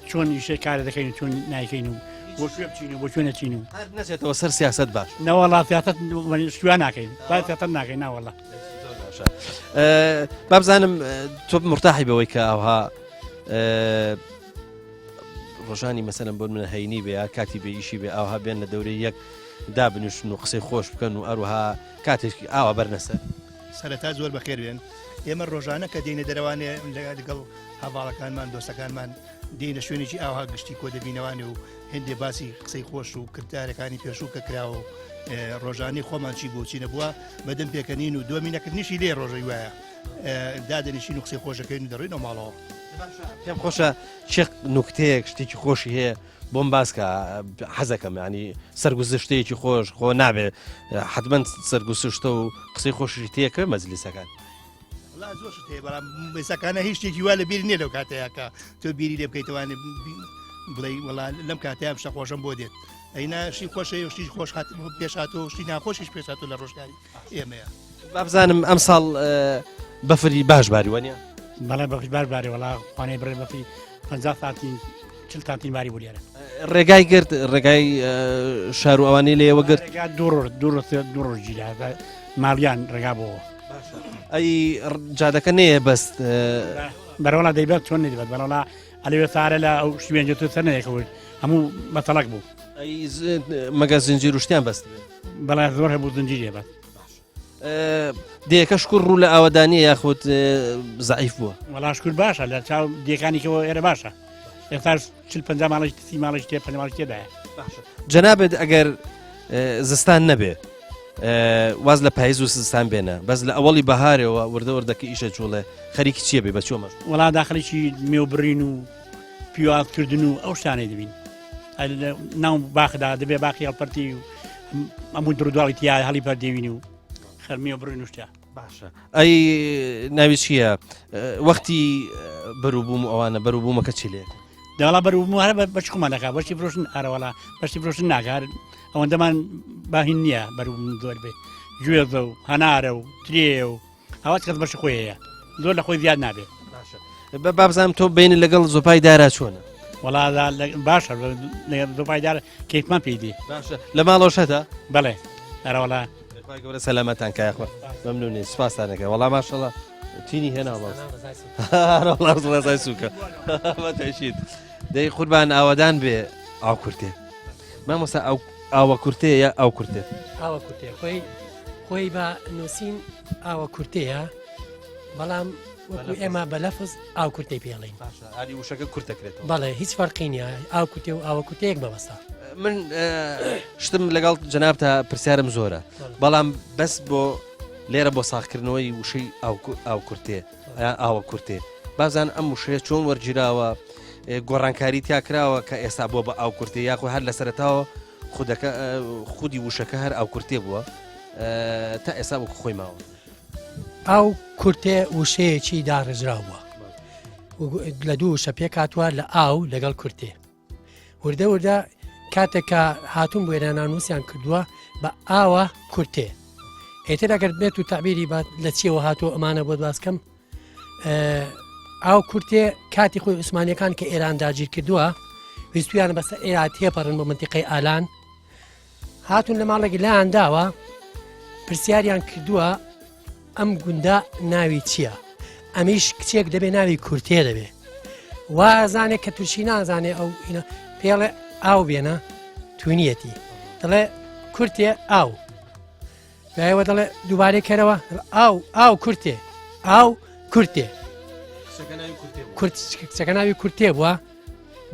چۆن ئیشێ کارە دەکەین چۆن نایکەین و بۆ کوێ بچین و بۆ کوێ نەچین و هەر نەچێتەوە سەر سیاست باش نەوەڵا سیاست شوان ناکەین با سیاست ناکەین ناوەڵا بابزانم تۆ مرتاحی بەوەی کە ئەوها ڕۆژانی مەسەرم بۆ منە هەینی بێ یا کاتی بێ ئیشی بێ ئاها بێن لە دەورەی یەک دابنیشن و قسەی خۆش بکەن و ئەروها کاتێکی ئاوا بەرنەسەر سەرەتا زۆر بەخێر بێن ئێمە ڕۆژانە کە دێنە دەرەوانێ لەگەڵ هەواڵەکانمان دۆستەکانمان دێنە شوێنێکی ئاها گشتی کۆ دەبینەوانێ و هێندێ باسی قسەی خۆش و کردارەکانی پێشوو کە کراوە و ڕۆژانی خۆمان چی بۆچی نەبووە بەدەم پێکەنین و دومی نەکردنیشی لێ ڕۆژەی وایە دادەنیشین و قسەی خۆشەکەین و دەڕینەوە ماڵەوە. پێم خۆشە چێ نوکتەیەک شتێکی خۆشی هەیە بۆم باسکە حەزەکەم ینی سەرگوزشتەیەکی خۆش خۆ نابێ حتمما سەرگوسشتە و قسەی خۆشی تێکە مەجلیسەکان. وەڵا زۆر شت هەیە بەڵام ئێستاکانە هیچ شتێکی وا لە بیر نییە لەو کاتەیە کە تۆ بیری لێ بکەیتەوانێ بڵێ وەڵا لەم کاتەیە شتە خۆشم بۆ دێت ئەینا شتی خۆش هەیە و شتی خۆش هات پێش هاتووە و شتی ناخۆشیش پێش هاتووە لە ڕۆژگاری ئێمەیە بابزانم ئەم ساڵ بەفری باش باری وەنیە بەڵێ بەفری باش باری وەڵا خوانەی بڕێ بەفری 50 سانتیم 40 سانتیم باری بوو لێرە. ڕێگای گرت ڕێگای شار و ئەوانەی لێوە گرت ڕێگا دوو ڕۆژ دوو ڕۆژ دوو ڕۆژ گیرا ماڵیان ڕێگا بۆ ئەی جادەکە نەیە بەست بەرەوەڵا دەیبەت چۆن نەیبەت بەرەوەڵا ئەلەوێ سارە لە ئەو شوێنجە تو سەر نەیەکەوت هەموو بەتەڵک بوو ئەی مەگە زنجیر و شتیان بەست بەڵا زۆر هەبوو زنجیرێ بەست دێکە شکر ڕوو لە ئاوەدانیە یاخود زعیف بووە وەڵا شکر باشە لە چاو دێکانیکەوە ئێرە باشە ئێستاش چل پ ماڵش سی ماڵش تێ پەنج ماڵش تێدایە جەنابێت ئەگەر زستان نەبێ واز لە پاییز و زستان بێنە بەس لە ئەوەڵی بەهارەوە وردە وردەکە ئیشە جوڵێ خەریکی چییە بێ بە چۆمە وەڵا داخلێکی مێوبڕین و پیوازکردن و ئەو شتانەی دەبین ناو باخدا دەبێ باقی هەڵپەرتی و هەموو درودواڵی تیا هەڵی پەردێوین و خەرمی و بڕین شتە باشە ئەی ناوی چییە وەختی بەروبووم و ئەوانە بەروبوومەکە چی لێ داڵا بەروبووم هەر بەش خۆمان دەکات بەشی فرۆشن ئارەوەڵا بەشی فرۆشن ناکار ئەوەندەمان باهین نییە بەروبووم زۆر بێ گوێزە و هەنارە و ترێ و ئەوە کەس بەشی خۆی هەیە زۆر لە خۆی زیاد نابێت بە بابزانم تۆ بین لەگەڵ زۆپای دارا چۆنە وەڵا باشە زۆپای دار کەیفمان پێی دی باشە لە ماڵەوە شەتە بەڵێ ئەرەوەڵا گەورە سەلامەتان کایخوا مەمنونی سپاسانەکە وەڵا ماشەڵە تینی هێنا ڕزای سوکە بەتەشیت دەی قوربان ئاوادان بێ ئاو کورتێ مامۆستا ئەو ئاوە کورتێ یا ئاو کورتێ؟ ئاوە کورتێ خۆی خۆی بە نووسین ئاوە کورتەیە بەڵام وەکو ئێمە بە لەفز ئاو کورتەی پێڵین ئاری وشەکە کورتەکرێت بەڵێ هیچ فەرقی نییە ئاو کورتێ و ئاوە کورتەیەک مەبەستە من شتم لەگەڵ جەنابتا پرسیارم زۆرە بەڵام بەس بۆ لێرە بۆ ساخکردنەوەی وشەی ئاو کورتێ ئاوە کورتێ بازان ئەم وشەیە چۆن وەرگیراوە گۆڕانکاری تیا کراوە کە ئێستا بۆ بە ئاو کورتێ یاخۆ هەر لە سەرەتاوە خودەکە خودی وشەکە هەر ئاو کورتێ بووە تا ئێستا وەکو خۆی ماوە. ئاو کورتێ وشەیەکی داڕێژراو بووە لە دوو وشە پێکهاتووە لە ئاو لەگەڵ کورتێ وردە وردە کاتێک کە هاتوون بۆ ئێران نووسیان کردووە بە ئاوە کورتێ ئێتر ئەگەر بێت و تعبیری با لە چیەوە هاتووە ئەمانە بۆت باسکەم ئاو کورتێ کاتی خۆی عوسمانیەکان کە ئێران داگیر کردووە ویستویان بەسەر ئێران تێپەڕن بۆ منتیقەی ئالان هاتوون لە ماڵێک لایان داوە پرسیاریان کردووە ئەم گوندە ناوی چییە؟ ئەمیش کچێک دەبێ ناوی کورتێ دەبێ وازانێ کە تورکی نازانێ ئەو ئینە پێڵێ ئاو بێنە تونیەتی دەڵێ کورتێ ئاو دوایەوە دەڵێ دووبارەی کەرەوە ئاو ئاو کورتێ ئاو کورتێ کچەکە ناوی کورتێ بووە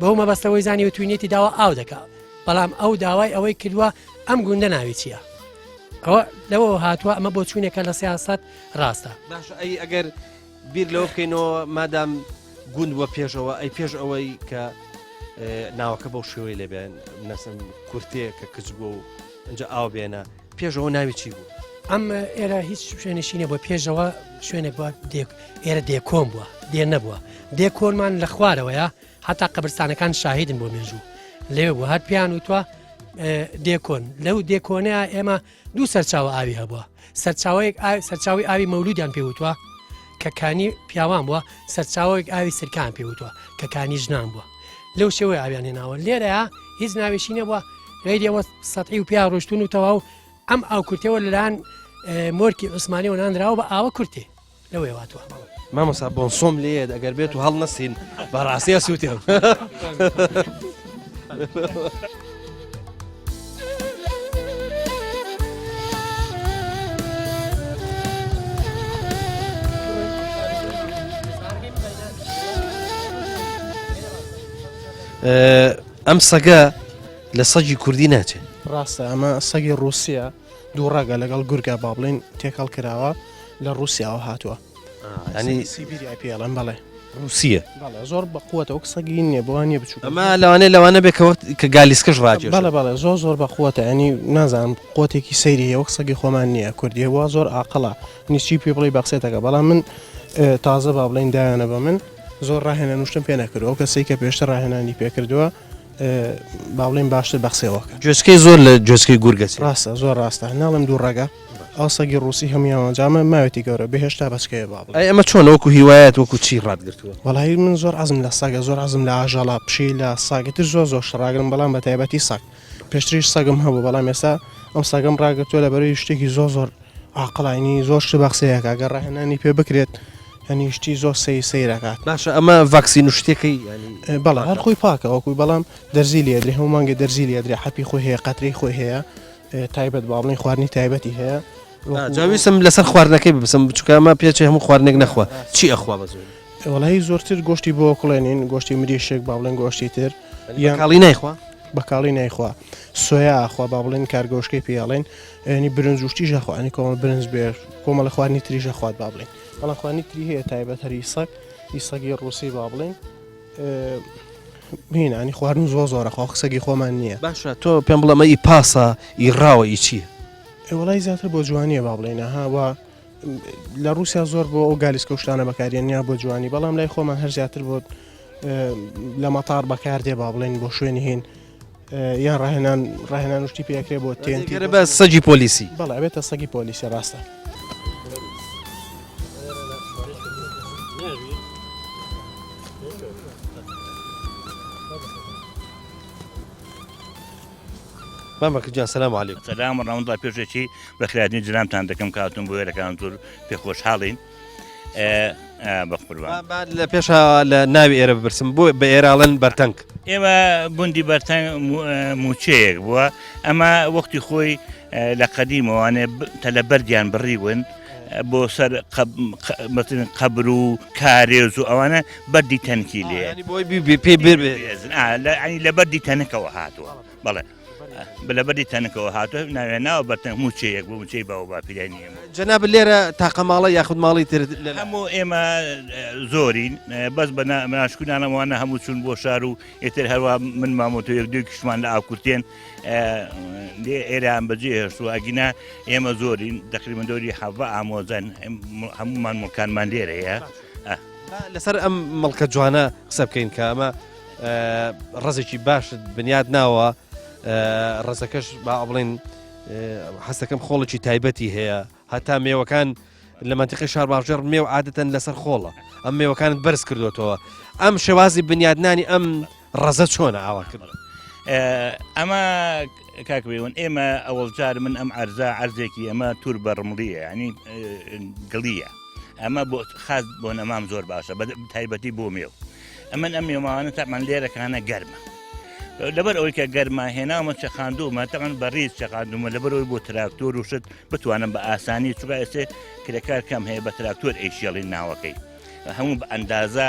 بەو مەبەستەوەی زانی و توینێتی داوا ئاو دەکا بەڵام ئەو داوای ئەوەی کردووە ئەم گوندە ناوی چییە؟ ئەوە لەوە هاتووە ئەمە بۆ چوونێکە لە سیاست ڕاستە باش ئەی ئەگەر بیر لەوە بکەینەوە مادام گوند وە پێشەوە ئەی پێش ئەوەی کە ناوەکە بەو شێوەی لێبێن نەسم کورتێ کە کچ بوو و ئەجا ئاو بێنە پێشەوە ناوی چی بوو؟ ئەم ئێرە هیچ شوێنێکی نیە بۆ پێشەوە شوێنێک بووە ئێرە دێکۆم بووە دێ نەبووە دێ کۆنمان لە خوارەوەیە هەتا قەبرستانەکان شاهیدن بۆ مێژوو لەوێ بوو هەر پیان وتوە دێکۆن لەو دێکۆنەیە ئێمە دوو سەرچاوە ئاوی هەبووە سەرچاوەیەک سەرچاوی ئاوی مەولودیان پێوتوە کە کانی پیاوان بووە سەرچاوەیەک ئاوی سرکان پێوتوە کە کانی ژنان بووە لەو شێوەی ئاویان هێناوە لێرەیە هیچ ناوێکی نەبووە غیریەوە سەتعی و پیا ڕۆشتون و تەواو ئەم ئاو کورتەوە لەلایەن مۆرکی عوسمانی و نانراوە بە ئاوە کورتێ لەوەی هاتووە. مامۆسا بۆنسۆم لێت ئەگەر بێت و هەڵنەسین بەڕاستی ئەسووتێم. ئەم سەگە لە سەگی کوردی ناچێت. ڕاستە ئەمە سەگی ڕووسیە دوو ڕەگە لەگەڵ گورگە با بڵین تێکەڵ کراوە لە ڕووسیاوە هاتووە ینی سیبیریای پێڵم بەڵێ ڕووسیە بەڵێ زۆر بە قوتە وەک سەگی نییە بۆ نییە بچوو ئەمە لەوانەیە لەوانە بێ کە وەخت کە گالیسکەش ڕاکێشێت بەڵێ بەڵێ زۆر زۆر بە قوتە ینی نازانم قوتێکی سەیری هەیە وەک سەگی خۆمان نییە کوردیە وا زۆر ئاقڵە نی چی پێ بڵێی بە قسێتەکە بەڵام من تازە با بڵین دایانە بە من زۆر ڕاهێنان وشتم پێ نەکردووە ئەو کەسەی کە پێشتر ڕاهێنانی پێ کردووە با بڵێین باشتر بە قسەوەکە. گوێچکەی زۆر لە گوێچکەی گورگ ئەچێ. ڕاستە زۆر ڕاستە ناڵێم دوو ڕەگە. ئەو سەگی ڕووسی هەموویان جامە ماوێتی گەورە بێ هێشتا بەچکەیە با بڵێ. ئەی ئەمە چۆنە وەکو هیوایەت وەکو چی ڕاتگرتووە؟ وەڵایی من زۆر عەزم لە سەگە زۆر عەزم لە ئاژەڵە پشیلە سەگ ئیتر زۆر زۆر شت ڕاگرم بەڵام بە تایبەتی سەگ پێشتریش سەگم هەبوو بەڵام ئێستا ئەم سەگەم ڕاگرتووە لەبەرەوەی شتێکی زۆر زۆر عاقڵە یانی زۆر شت بە قسەی ئەکا گەر ڕاهێنانی پێ بکرێت یانی شتی زۆر سەیر سەیر ئەکات. باشە ئەمە ڤاکسین و شتێکەی یانی بەڵێ هەر خۆی پاکە وەکوی بەڵام دەرزی لێ ئەدرێ هەموو مانگێ دەرزی لێ ئەدرێ حەپی خۆی هەیە قەترەی خۆی هەیە تایبەت با بڵێین خواردنی تایبەتی هەیە. جا ویستم لەسەر خواردنەکەی بپرسم چونکە ئەمە پێچێ هەموو خواردنێک نەخوا چی ئەخوا بە زۆری؟ وەڵایی زۆرتر گۆشتی بۆ کوڵێنین گۆشتی مریشک با بڵێن گۆشتی تر یان کاڵی نایخوا؟ بە کاڵی نایخوا سۆیا ئەخوا با بڵێن کارگۆشکەی پێ ئەڵێن ینی برنج و شتیش ئەخوا ینی کۆمەڵ برنج بێ کۆمەڵە خواردنی تریش ئەخوات با بڵێن بەڵام خواردنی تری هەیە تایبەت هەری سەگ ئی سەگی ڕووسی با بڵێن هینانی خواردن زۆر زۆرە خۆ قسەگی خۆمان نییە. باشە تۆ پێم بڵێ ئەمە ئی پاسە ئی ڕاوە ئی چییە؟ وەڵای زیاتر بۆ جوانیە با بڵێین ها و لە رووسیا زۆر بۆ ئەو گالیسکە و شتانە بەکاریێن یا بۆ جوانی بەڵام لای خۆمان هەر زیاتر بۆ لە مەتار بەکاردێ با بڵێن بۆ شوێنی هین یان ڕاهێنان ڕاهێنان شتی پێکرێ بۆ تێنتی بە سەگی پۆلیسی بەڵێ ئەبێتە سەگی پۆلیسی ڕاستە. مام بەکر گیان سلام علیکم. سلام و ڕحمە اللە پێشەکی بەخێرهاتنی جنابتان دەکەم کە هاتوون بۆ ئێرەکان زۆر پێ خۆشحاڵین بە قوربان. با لە پێشا لە ناوی ئێرە بپرسم بۆ بە ئێرە ئەڵێن بەرتەنگ؟ ئێمە گوندی بەرتەنگ مووچەیەک بووە ئەمە وەختی خۆی لە قەدیمەوانێ تەلە بەردیان بڕیون بۆ سەر قەبر و کارێز و ئەوانە بەردی تەنکی لێ پێ لە بەردی تەنکەوە هاتووە بەڵێ لە بەردی تەنکەوە هاتووە ناوێ ناوە بەرتەنگ موچەیەک بۆ موچەی باو باپیرانی ئێمە جەناب لێرە تاقە ماڵە یاخود ماڵی تر هەموو ئێمە زۆرین بەس بە ناشکونانەوانە هەموو چون بۆ شار و ئیتر هەروە من مامۆتۆ یەک دوو کشمان لە ئاکورتێن لێ ئێران بەجێ هێشتووە ئەگینا ئێمە زۆرین دەقریبەن دەوری حەڤە ئامۆزەن هەمومان مڵکانمان لێرەیە لەسەر ئەم مڵکە جوانە قسە بکەین کە ئەمە ڕزێکی باشت بنیاد ناوە ڕزەکەش با بڵین حەسەکەم خۆڵێکی تایبەتی هەیە هەتا مێوەکان لە مەنتیقەی شارباژێڕ مێو عادەتەن لەسەر خۆڵە ئەم مێوەکانت بەرز کردوێتەوە ئەم شێوازی بنیادنانی ئەم ڕەزە چۆنە ئاوا کرد ئەمە کاک بێون ئێمە ئەوەڵجار من ئەم ئەرزا ئەرزێکی ئەمە تور بە ڕمڵیە ینی گڵیە ئەمە بۆ خاست بۆ نەمام زۆر باشە بە تایبەتی بۆ مێو ئەمن ئەم مێوانە تامان لێرەکانە گەرمە لەبەر ئەوەی کە گەرما هێناومە چەخاندومە تەمان بەڕیز چەخاندومە لەبەر ئەوی بۆ تراکتۆر و شت بتوانم بە ئاسانی چووکە ئێسێ کرێکار کەم هەیە بە تراکتۆر ئەیشێڵین ناوەکەی هەموو بە ئەندازە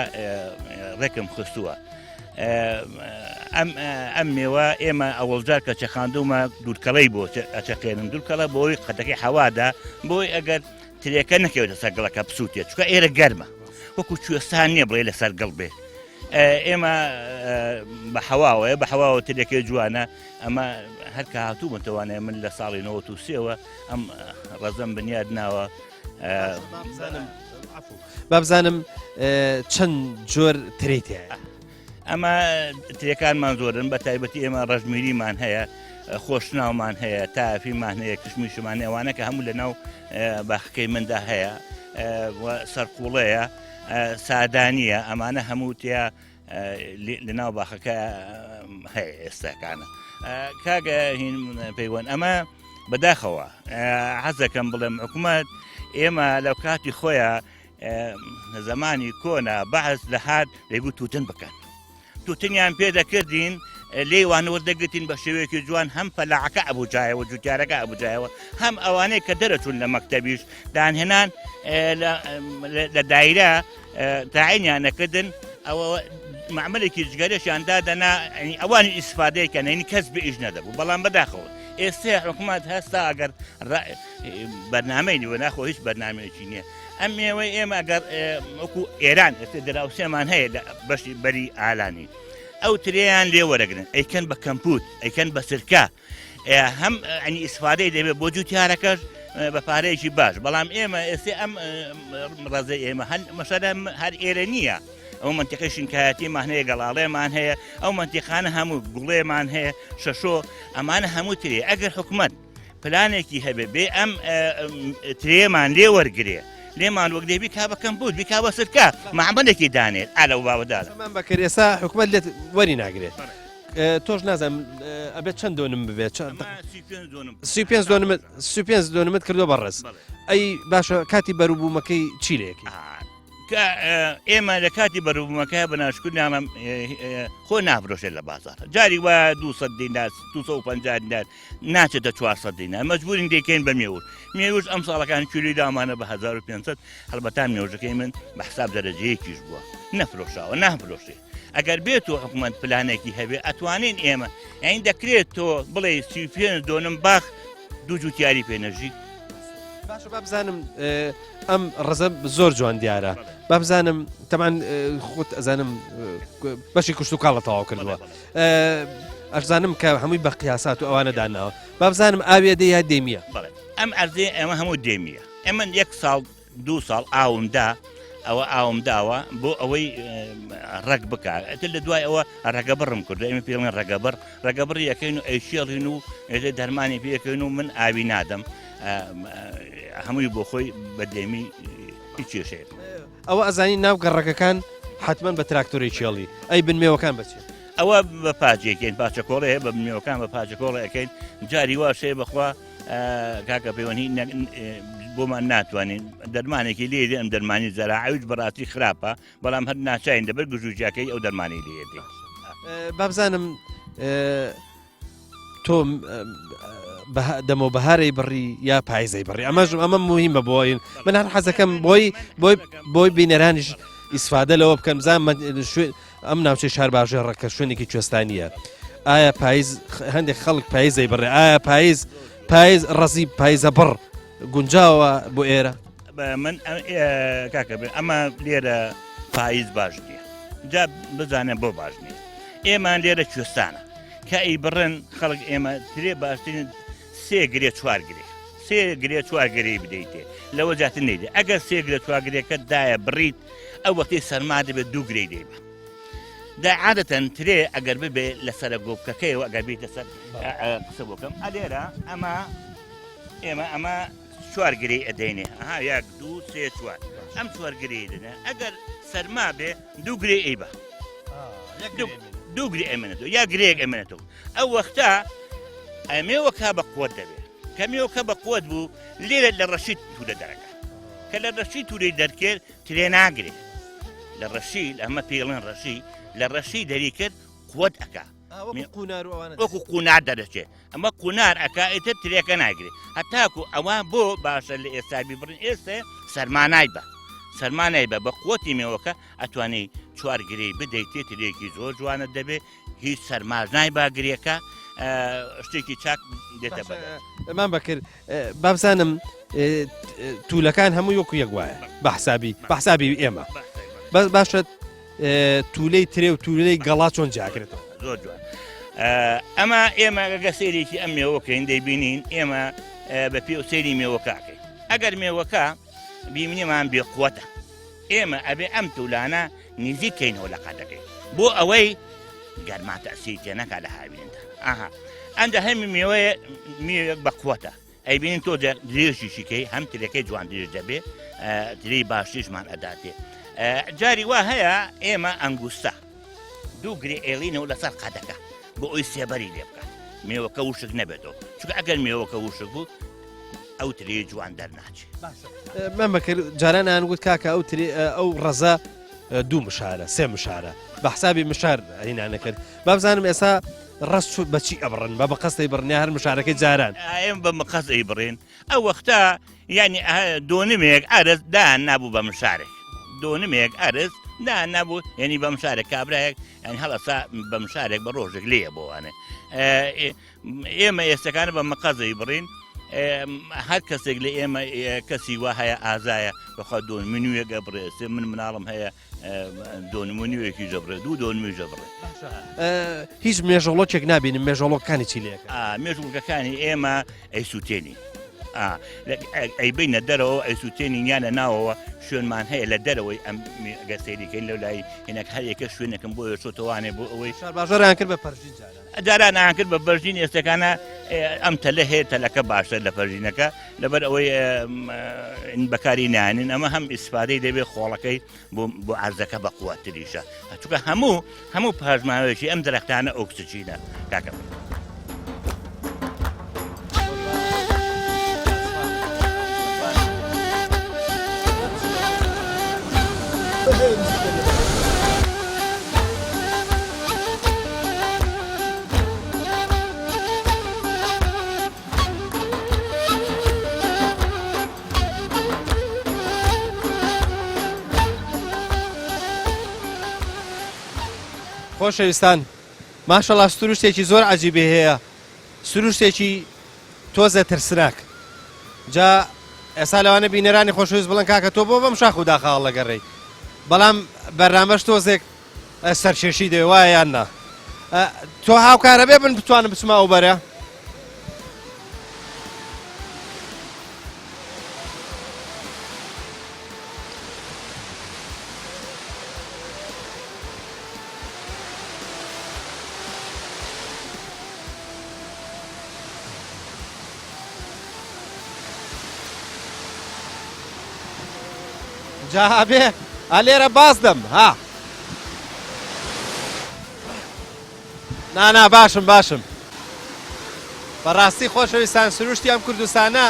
ڕێکم خستووە. ئەم ئەم مێوە ئێمە ئەوەڵجار کە چەخاندومە دوورکەڵی بۆ ئەچەقێنم دوورکەڵە بۆی قەتەکەی حەوادا بۆی ئەگەر ترێکە نەکەوێتە سەر گڵەکە بسووتێت چکە ئێرە گەرمە وەکو کوێستان نییە بڵێ لەسەر گڵ بێ ئێمە بە حەواوەیە بە حەواوە ترێکەی جوانە ئەمە هەر کە هاتوومەتەوانێ من لە ساڵی 93ەوە ئەم ڕەزەم بنیاد ناوە بابزانم چەند جۆر ترێت ئەمە ترێکانمان زۆرن بە تایبەتی ئێمە ڕەشمیریمان هەیە خۆشناومان هەیە تافیمان هەیە کشمیشمان ئەوانە کە هەموو لە ناو باخەکەی مندا هەیە سەرقوڵەیە سادانیە ئەمانە هەموو تیا لە ناو باخەکە هەیە ئێستاکانە کاگە هین پەیوەند ئەمە بەداخەوە حەزەکەم بڵێم حکوومەت ئێمە لە کاتی خۆیان زمانی کۆنا بەعس دەهات دەیگوت توتن بکەن توتنیان پێ دەکردین لێی وان وەردەگرتین بە شێوەیەکی جوان هەم فەلاعەکە ئەبوجایەوە جوتیارەکە ئەبوجایەوە هەم ئەوانەی کە دەرەچوون لە مەکتەبیش دانهێنان لە دایرە تاعینیان نەکردن ئەوە معملێکی جگەرەشیان دادەنا ئەوانی ئیسفادەیەکە نەینی کەس بە ئیش نەدەبوو بەڵام بەداخەوە ئێستا حکوومەت هەستا ئەگەر بەرنمەی نیوە ناخۆ هیچ بەرنمەیەکی نییە ئەم مێوەی ئێمە ئەگەر وەکو ئێران ئێستا دراوسێمان هەیە لە بەشی بەری ئالانی ئەو ترێیان لێ وەرەگرن ئەیکەن بە کەمپوت ئەیکەن بە سرکە هەم ئەنی ئیسفادەی دەبێت بۆ جوتیارەکەش بە پارەیەکی باش بەڵام ئێمە ئێستا ئەم ڕزەی ئێمە هەن مەسەلە هەر ئێرە نییە ئەو منتیقی شینکایەتیمان هەیە گەڵاڵێمان هەیە ئەو منتیقانە هەموو گوڵێمان هەیە شەشۆ ئەمانە هەموو ترێ ئەگەر حکومت. پلانێکی هەبێ بێ ئەم ترێمان لێ وەرگێ لێمان وەک دێ بیکا بە کەمبوت بیکا بە سرکە معمەلێکی دانێت ئا لەو باوەدا. من بەکر ئێستا حکومەت لێت وەری ناگرێت تۆش نازانم ئەبێت چەند دۆنم ببێت چەند 35 دۆنمت 35 دۆنمت کردو بەڕێز ئەی باشە کاتی بەروبوومەکەی چی لەکەی کە ئێمە لە کاتی بەروبوومەکە بە ناشکر ناڵم خۆ نافرۆشێت لە بازار جاری وایە 200 دینار 250 دینار ناچێتە 400 دینار مەجبورین دەیکەین بە مێوژ مێوژ ئەم ساڵەکان کیلوی دامانە بە 1500 هەڵبەتا مێوژەکەی من بە حساب دەرەجەیەکیش بووە نەفرۆشاوە نافرۆشێ ئەگەر بێت و حکومەت پلانێکی هەبێ ئەتوانین ئێمە ئەین دەکرێت تۆ بڵێ 35 دۆنم باخ دوو جوتیاری پێ نەژی باشە با بزانم ئەم ڕزە زۆر جوان دیارە با بزانم تەمان خۆت ئەزانم بەشی کوشت و کاڵە تەواو کردووە ئەشزانم کە هەمووی بە قیاسات و ئەوانە داناوە با بزانم ئاوێ دێ یا دێمیە ئەم ئەرزێ ئێمە هەموو دێمیە ئێمە یەک ساڵ دوو ساڵ ئاوم دا ئەوە ئاوم داوە بۆ ئەوەی ڕەگ بکە ئەتر لە دوای ئەوە ڕەگە بڕم کرد ئێمە پێڵێن ڕەگەبڕ ڕەگەبڕ یەکەین و ئەیشێڵین و ئێتە دەرمانی پێەکەین و من ئاوی نادەم هەمووی بۆ خۆی بە دێمی هیچ کێشەیەک ئەوە ئەزانی ناو گەڕەکەکان حتمما بە تراکتۆری کێڵی ئەی بنمێوەکان بەچێت ئەوە بە پاجێکین پاچەکۆڵێ هەیە بە بنمێوەکان بە پاچەکۆڵێ ئەەکەین جاری واش هەیە بەخوا کاکە پەیوەندی بۆمان ناتوانین دەرمانێکی لێ ئەم دەرمانی زەراعویش بەڕاستی خراپە بەڵام هەر ناچین دەبەر گژوجیاکەی ئەو دەرمانی لێ دێ بابزانم تۆ دەمە بەهارەی بڕی یا پایزەی بڕی ئەمەش ئەمە مهمە بۆین من هەر حەزەکەم بۆی بۆی بۆی بینەرانیش ئیسفادە لەوە بکەم زان ئەم ناوچەی شارباژێڕە کە شوێنێکی کوێستانییە ئایا پایز هەندێک خەڵک پایزەی بڕێ ئایا پایز پایز ڕەزی پایزە بڕ گونجاوە بۆ ئێرە من کاکە بێ ئەمە لێرە پاییز باش نییە جا بزانێ بۆ باش نییە ئێمان لێرە کوێستانە کە ئەی بڕن خەڵک ئێمە ترێ باشترین سێ گرێ چوار گرێ سێ گرێ چوار گرێی بدەیتێ لەوە زیاتر نیدە ئەگەر سێ گرێ چوار گرێکە دایە بڕیت ئەو وەختی سەرما دەبێت دوو گرێی دەیبە دا عادەتەن ترێ ئەگەر ببێ لە سەرە گۆپکەکەیەوە ئەگەر بیتە سەر قسە بۆکەم ئەلێرە ئەمە ئێمە ئەمە چوار گرێی ئەدەینێ ئەها یەک دوو سێ چوار ئەم چوار گرێی دەنێ ئەگەر سەرما بێ دوو گرێ ئەی بە دوو گرێ ئەمێنێتەوە یا گرێک ئەمێنێتەوە ئەو وەختە ئەمێوەکە بە قوت دەبێت کە مێوەکە بە قوت بوو لێرە لە ڕەشی تورە دەرەکە کە لە ڕەشی تورەی دەرکرد ترێ ناگرێت لە ڕەشی ئەمە پێڵێن ڕەشی لە ڕەشی دەری کرد قوت ئەکا وەکو قونار دەرەچێت ئەمە قونار ئەکا ئیتر ترێکە ناگرێت هەتاکو ئەوە بۆ باشە لە ئێستا بیبڕین ئێستا سەرمانای بە سەرمانای بە بە قوتی مێوەکە ئەتوانی چوار گرێی بدەیتێ ترێکی زۆر جوانە دەبێت هیچ سەرماش نایبا گرێکە شتێکی چاک دێتە بەر ئەمان بەکرد بابزانم تولەکان هەموو وەکو یەک وایە بە حسابی بە حسابی ئێمە بەس باشە تولەی ترێ و تولەی گەڵا چۆن جیاکرێتەوە زۆر جوان ئەمە ئێمە گەگە سێرێکی ئەم مێوەکەین دەیبینین ئێمە بە پێ و سێری مێوەکەکەین ئەگەر مێوەکە بیمنیمان بێقوەتە ئێمە ئەبێ ئەم تولانە نزیک کەینەوە لە قەدەکەی بۆ ئەوەی گەرما تەسیری تێ نەکا لە هاویندا ئاها ئەنجا هەمی مێوەیە میوەیەک بە قوتە ئەیبینین تۆ درێژیشی کەی هەم ترەکەی جوان درێژ دەبێ تری باشیشمان ئەداتێ جاری وا هەیە ئێمە ئەنگوستە دوو گرێ ئێڵینەوە لەسەر قەدەکە بۆ ئەوی سێبەری لێ بکات مێوەکە وشک نەبێتەوە چونکە ئەگەر مێوەکە وشک بوو ئەو ترێ جوان دەرناچێت مام بەکر جاران ئەیان گوت کاکە ئەو ترێ ئەو ڕەزە دوو مشارە سێ مشارە بە حسابی مشار هینا نەکرد بابزانم ئێستا ڕەز چوو بەچی ئەبڕن بە بەقەستەی بڕنیا هەر مشارەکەی جاران ئایم بە مقەست ئەی بڕین ئەو وەختە یعنی دۆنمێک ئەرز دایان نابوو بە مشارێک دۆنمێک ئەرز دایان نابوو یعنی بە مشارێک کابراەک یعنی هەڵەسا بە مشارێک بە ڕۆژێک لێیە بۆوانێ ئێمە ئێستەکانە بە مەقەزەی بڕین هەر کەسێک لە ئێمە کەسی وا هەیە ئازایە بەخوا دۆنمنوێک ئەبڕێ سێ من مناڵم هەیە دۆنمنوێکی ژەبڕێ دوو دۆنمی ژەبڕێ هیچ مێژەڵۆکێک نبینم مێژەڵۆکانی چی لێک مێژوڵکەکانی ئێمە ئەیسووتێنی. ئەیبینە دەرەوە ئەیسووتێنین یان لە ناوەوە شوێنمان هەیە لە دەرەوەی ئەم گەر سەیریکەین لەو لای هینەک هەر یەکە شوێنێکم بۆ شۆتەوانێ بۆ ئەوەی شارباژێڕیان کرد بە پەرژین جاران جاران ئەیان کرد بە بەرژین ئێستەکانە ئەم تەلە هەیە تەلەکە باشتر لە پەرژینەکە لەبەر ئەوەی بەکاری نانین ئەمە هەم ئیسفادەی دەبێت خۆڵەکەی بۆ ئارزەکە بە قوتریشە چونکە هەموو هەموو پاشماوەیەکی ئەم درەختانە ئۆکسجینە کاکە. خۆشەویستان ماشەڵا سروشتێکی زۆر عجیبی هەیە سروشتێکی تۆزە ترسناک جا ئێستا لەوانە بینەرانی خۆشەویست بڵێن کاکە تۆ بۆ بەم شاخ و داخە هەڵەگەڕێی بەڵام بەرنامەش تۆزێک سەرکێشی دەوێ وایە یان نا تۆ هاوکارە بێ من بتوانم بچمە ئەو بەرە جا ئەبێ ئە لێرە باز دەم ها نانا باشم باشم بەڕاستی خۆشەویستان سروشتی ئەم کوردستانە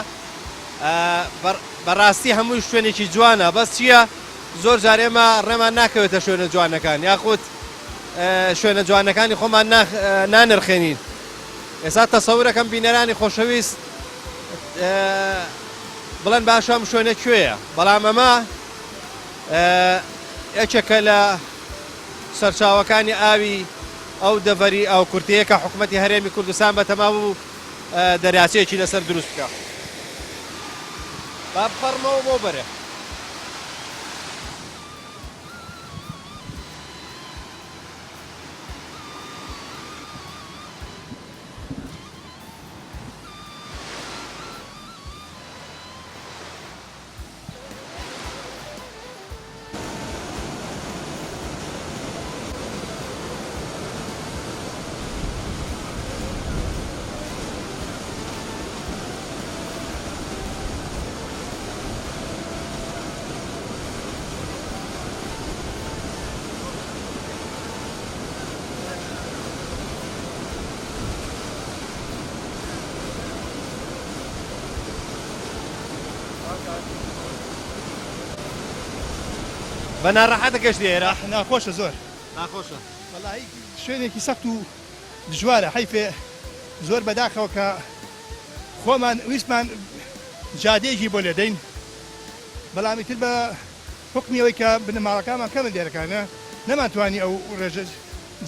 بەڕاستی هەمووی شوێنێکی جوانە بەس چییە زۆر جار ئێمە ڕێمان ناکەوێتە شوێنە جوانەکان یاخود شوێنە جوانەکانی خۆمان نانرخێنین ئێستا تەسەورەکەم بینەرانی خۆشەویست بڵێن باشە ئەم شوێنە کوێیە بەڵام ئەمە یەکێکە لە سەرچاوەکانی ئاوی ئەو دەڤەری ئەو کورتەیە کە حکوومەتی هەرێمی کوردستان بە تەما بوو دەریاچەیەکی لەسەر دروست بکە با بپەڕمەوە بۆ بەرێ. بە ناڕەحەتە گەشتی ئێرە؟ ناخۆشە زۆر. ناخۆشە. وەڵاهی شوێنێکی سەخت و دژوارە حەیفێ زۆر بەداخەوە کە خۆمان ویستمان جادەیەکی بۆ لێدەین بەڵام ئیتر بە حوکمی ئەوەی کە بنەماڵەکانمان کەمن لێرەکانە نەمانتوانی ئەو ڕێژە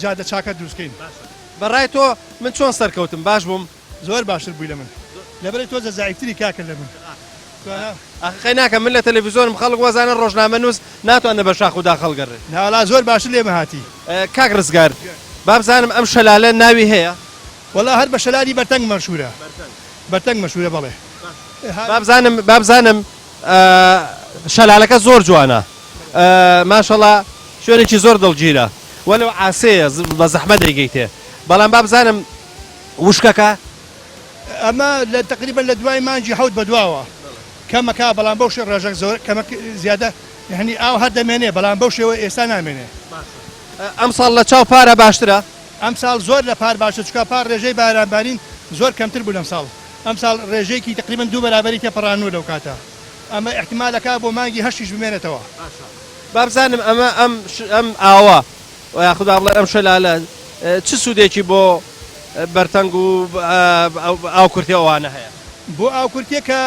جادە چاکە دروست کەین. باشە بە ڕای تۆ من چۆن سەرکەوتم باش بووم؟ زۆر باشتر بووی لە من لەبەرئەوەی تۆزە زەعیفتری کاکە لە من. ئاخ قەی ناکەم من لە تەلەفیزۆنم خەڵک وازانە ڕۆژنامەنووس ناتوانێ بە شاخ و داخ هەڵگەڕێ. ناوەڵا زۆر باشتر لێمە هاتی. کاک ڕزگار بابزانم ئەم شەلالە ناوی هەیە؟ وەڵا هەر بە شەلالی بەرتەنگ مەشهورە. بەرتەنگ مەشهورە بەڵێ. بابزانم بابزانم شەلالەکە زۆر جوانە ماشەڵا شوێنێکی زۆر دڵگیرە وەلو عاسێیە بە زەحمەت دەیگەیتێ بەڵام بابزانم وشکەکە ئەمە لە تەقریبەن لە دوای مانگی حەوت بەدواوە کەمەکا بەڵام بەو شێ ڕێژەک زۆر کەمە زیادە یعنی ئاو هەر دەمێنێ بەڵام بەو شێوە ئێستا نامێنێ. ئەمساڵ لە چاو پارە باشترە؟ ئەمساڵ زۆر لە پار باشتر چونکە پار ڕێژەی باران بارین زۆر کەمتر بوو لەمساڵ ئەمساڵ ڕێژەیەکی تەقریبەن دوو بەرابەری تێپەڕاندووە لەو کاتە ئەمە ئیحتیمالەکا بۆ مانگی هەشتیش بمێنێتەوە. باشە با بزانم ئەمە ئەم ئەم ئاوە یاخود با بڵێن ئەم شەلالە چ سوودێکی بۆ بەرتەنگ و ئاوکورتێ ئەوانە هەیە؟ بۆ ئاوکورتێ کە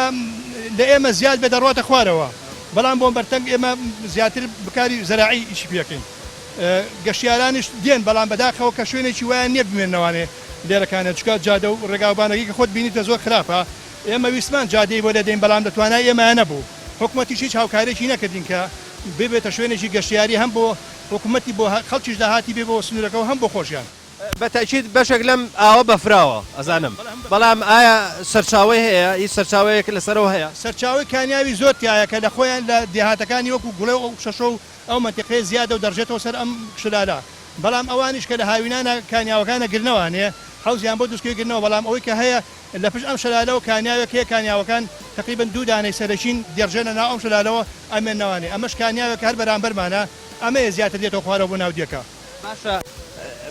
لە ئێمە زیاد بێ دەڕواتە خوارەوە بەڵام بۆ بەرتەنگ ئێمە زیاتر بکاری زەراعی ئیشی پێ ئەکەین گەشتیارانیش دێن بەڵام بەداخەوە کە شوێنێکی وایان نیە بمێننەوانێ لێرەکانە چونکە جادە و ڕێگاوبانەکەی کە خۆت بینیتە زۆر خراپە ئێمە ویستمان جادەی بۆ لێدەین بەڵام لە توانای ئێمەیا نەبوو حکومەتیش هیچ هاوکاریەکی نەکردین کە ببێتە شوێنێکی گەشتیاری هەم بۆ حکومەتی بۆ خەڵکیش داهاتی بێ بۆ سنورەکەو هەم بۆ خۆشیان. بە تەئکید بەشێک لەم ئاوە بەفراوە ئەزانم بەڵام ئایا سەرچاوەی هەیە هیچ سەرچاوەیەک لەسەرەوە هەیە؟ سەرچاوەی کانیاوی زۆر تیایە کە لە خۆیان لە دێهاتەکانی وەکو گوڵێ و شەشۆ و ئەو مەنتیقەیە زیادە و دەڕژێتەوە سەر ئەم شلالە بەڵام ئەوانیش کە لە هاوینانە کانیاوەکان ئەگرنەوانێ حەوزیان بۆ دروست کردوە گرنەوە بەڵام ئەوەی کە هەیە لە پشت ئەم شەلالەوە کانیاوێک هەیە کانیاوەکان تەقریبەن دوو دانەی سەرەکین دێڕژێنە ناو ئەم شەلالەوە ئەمێننەوانێ ئەمەش کانیاوێکە هەر بەرامبەرمانە ئەمەیە زیاتر دێتەوە خوارەوە بۆ ناو دێکە. باشە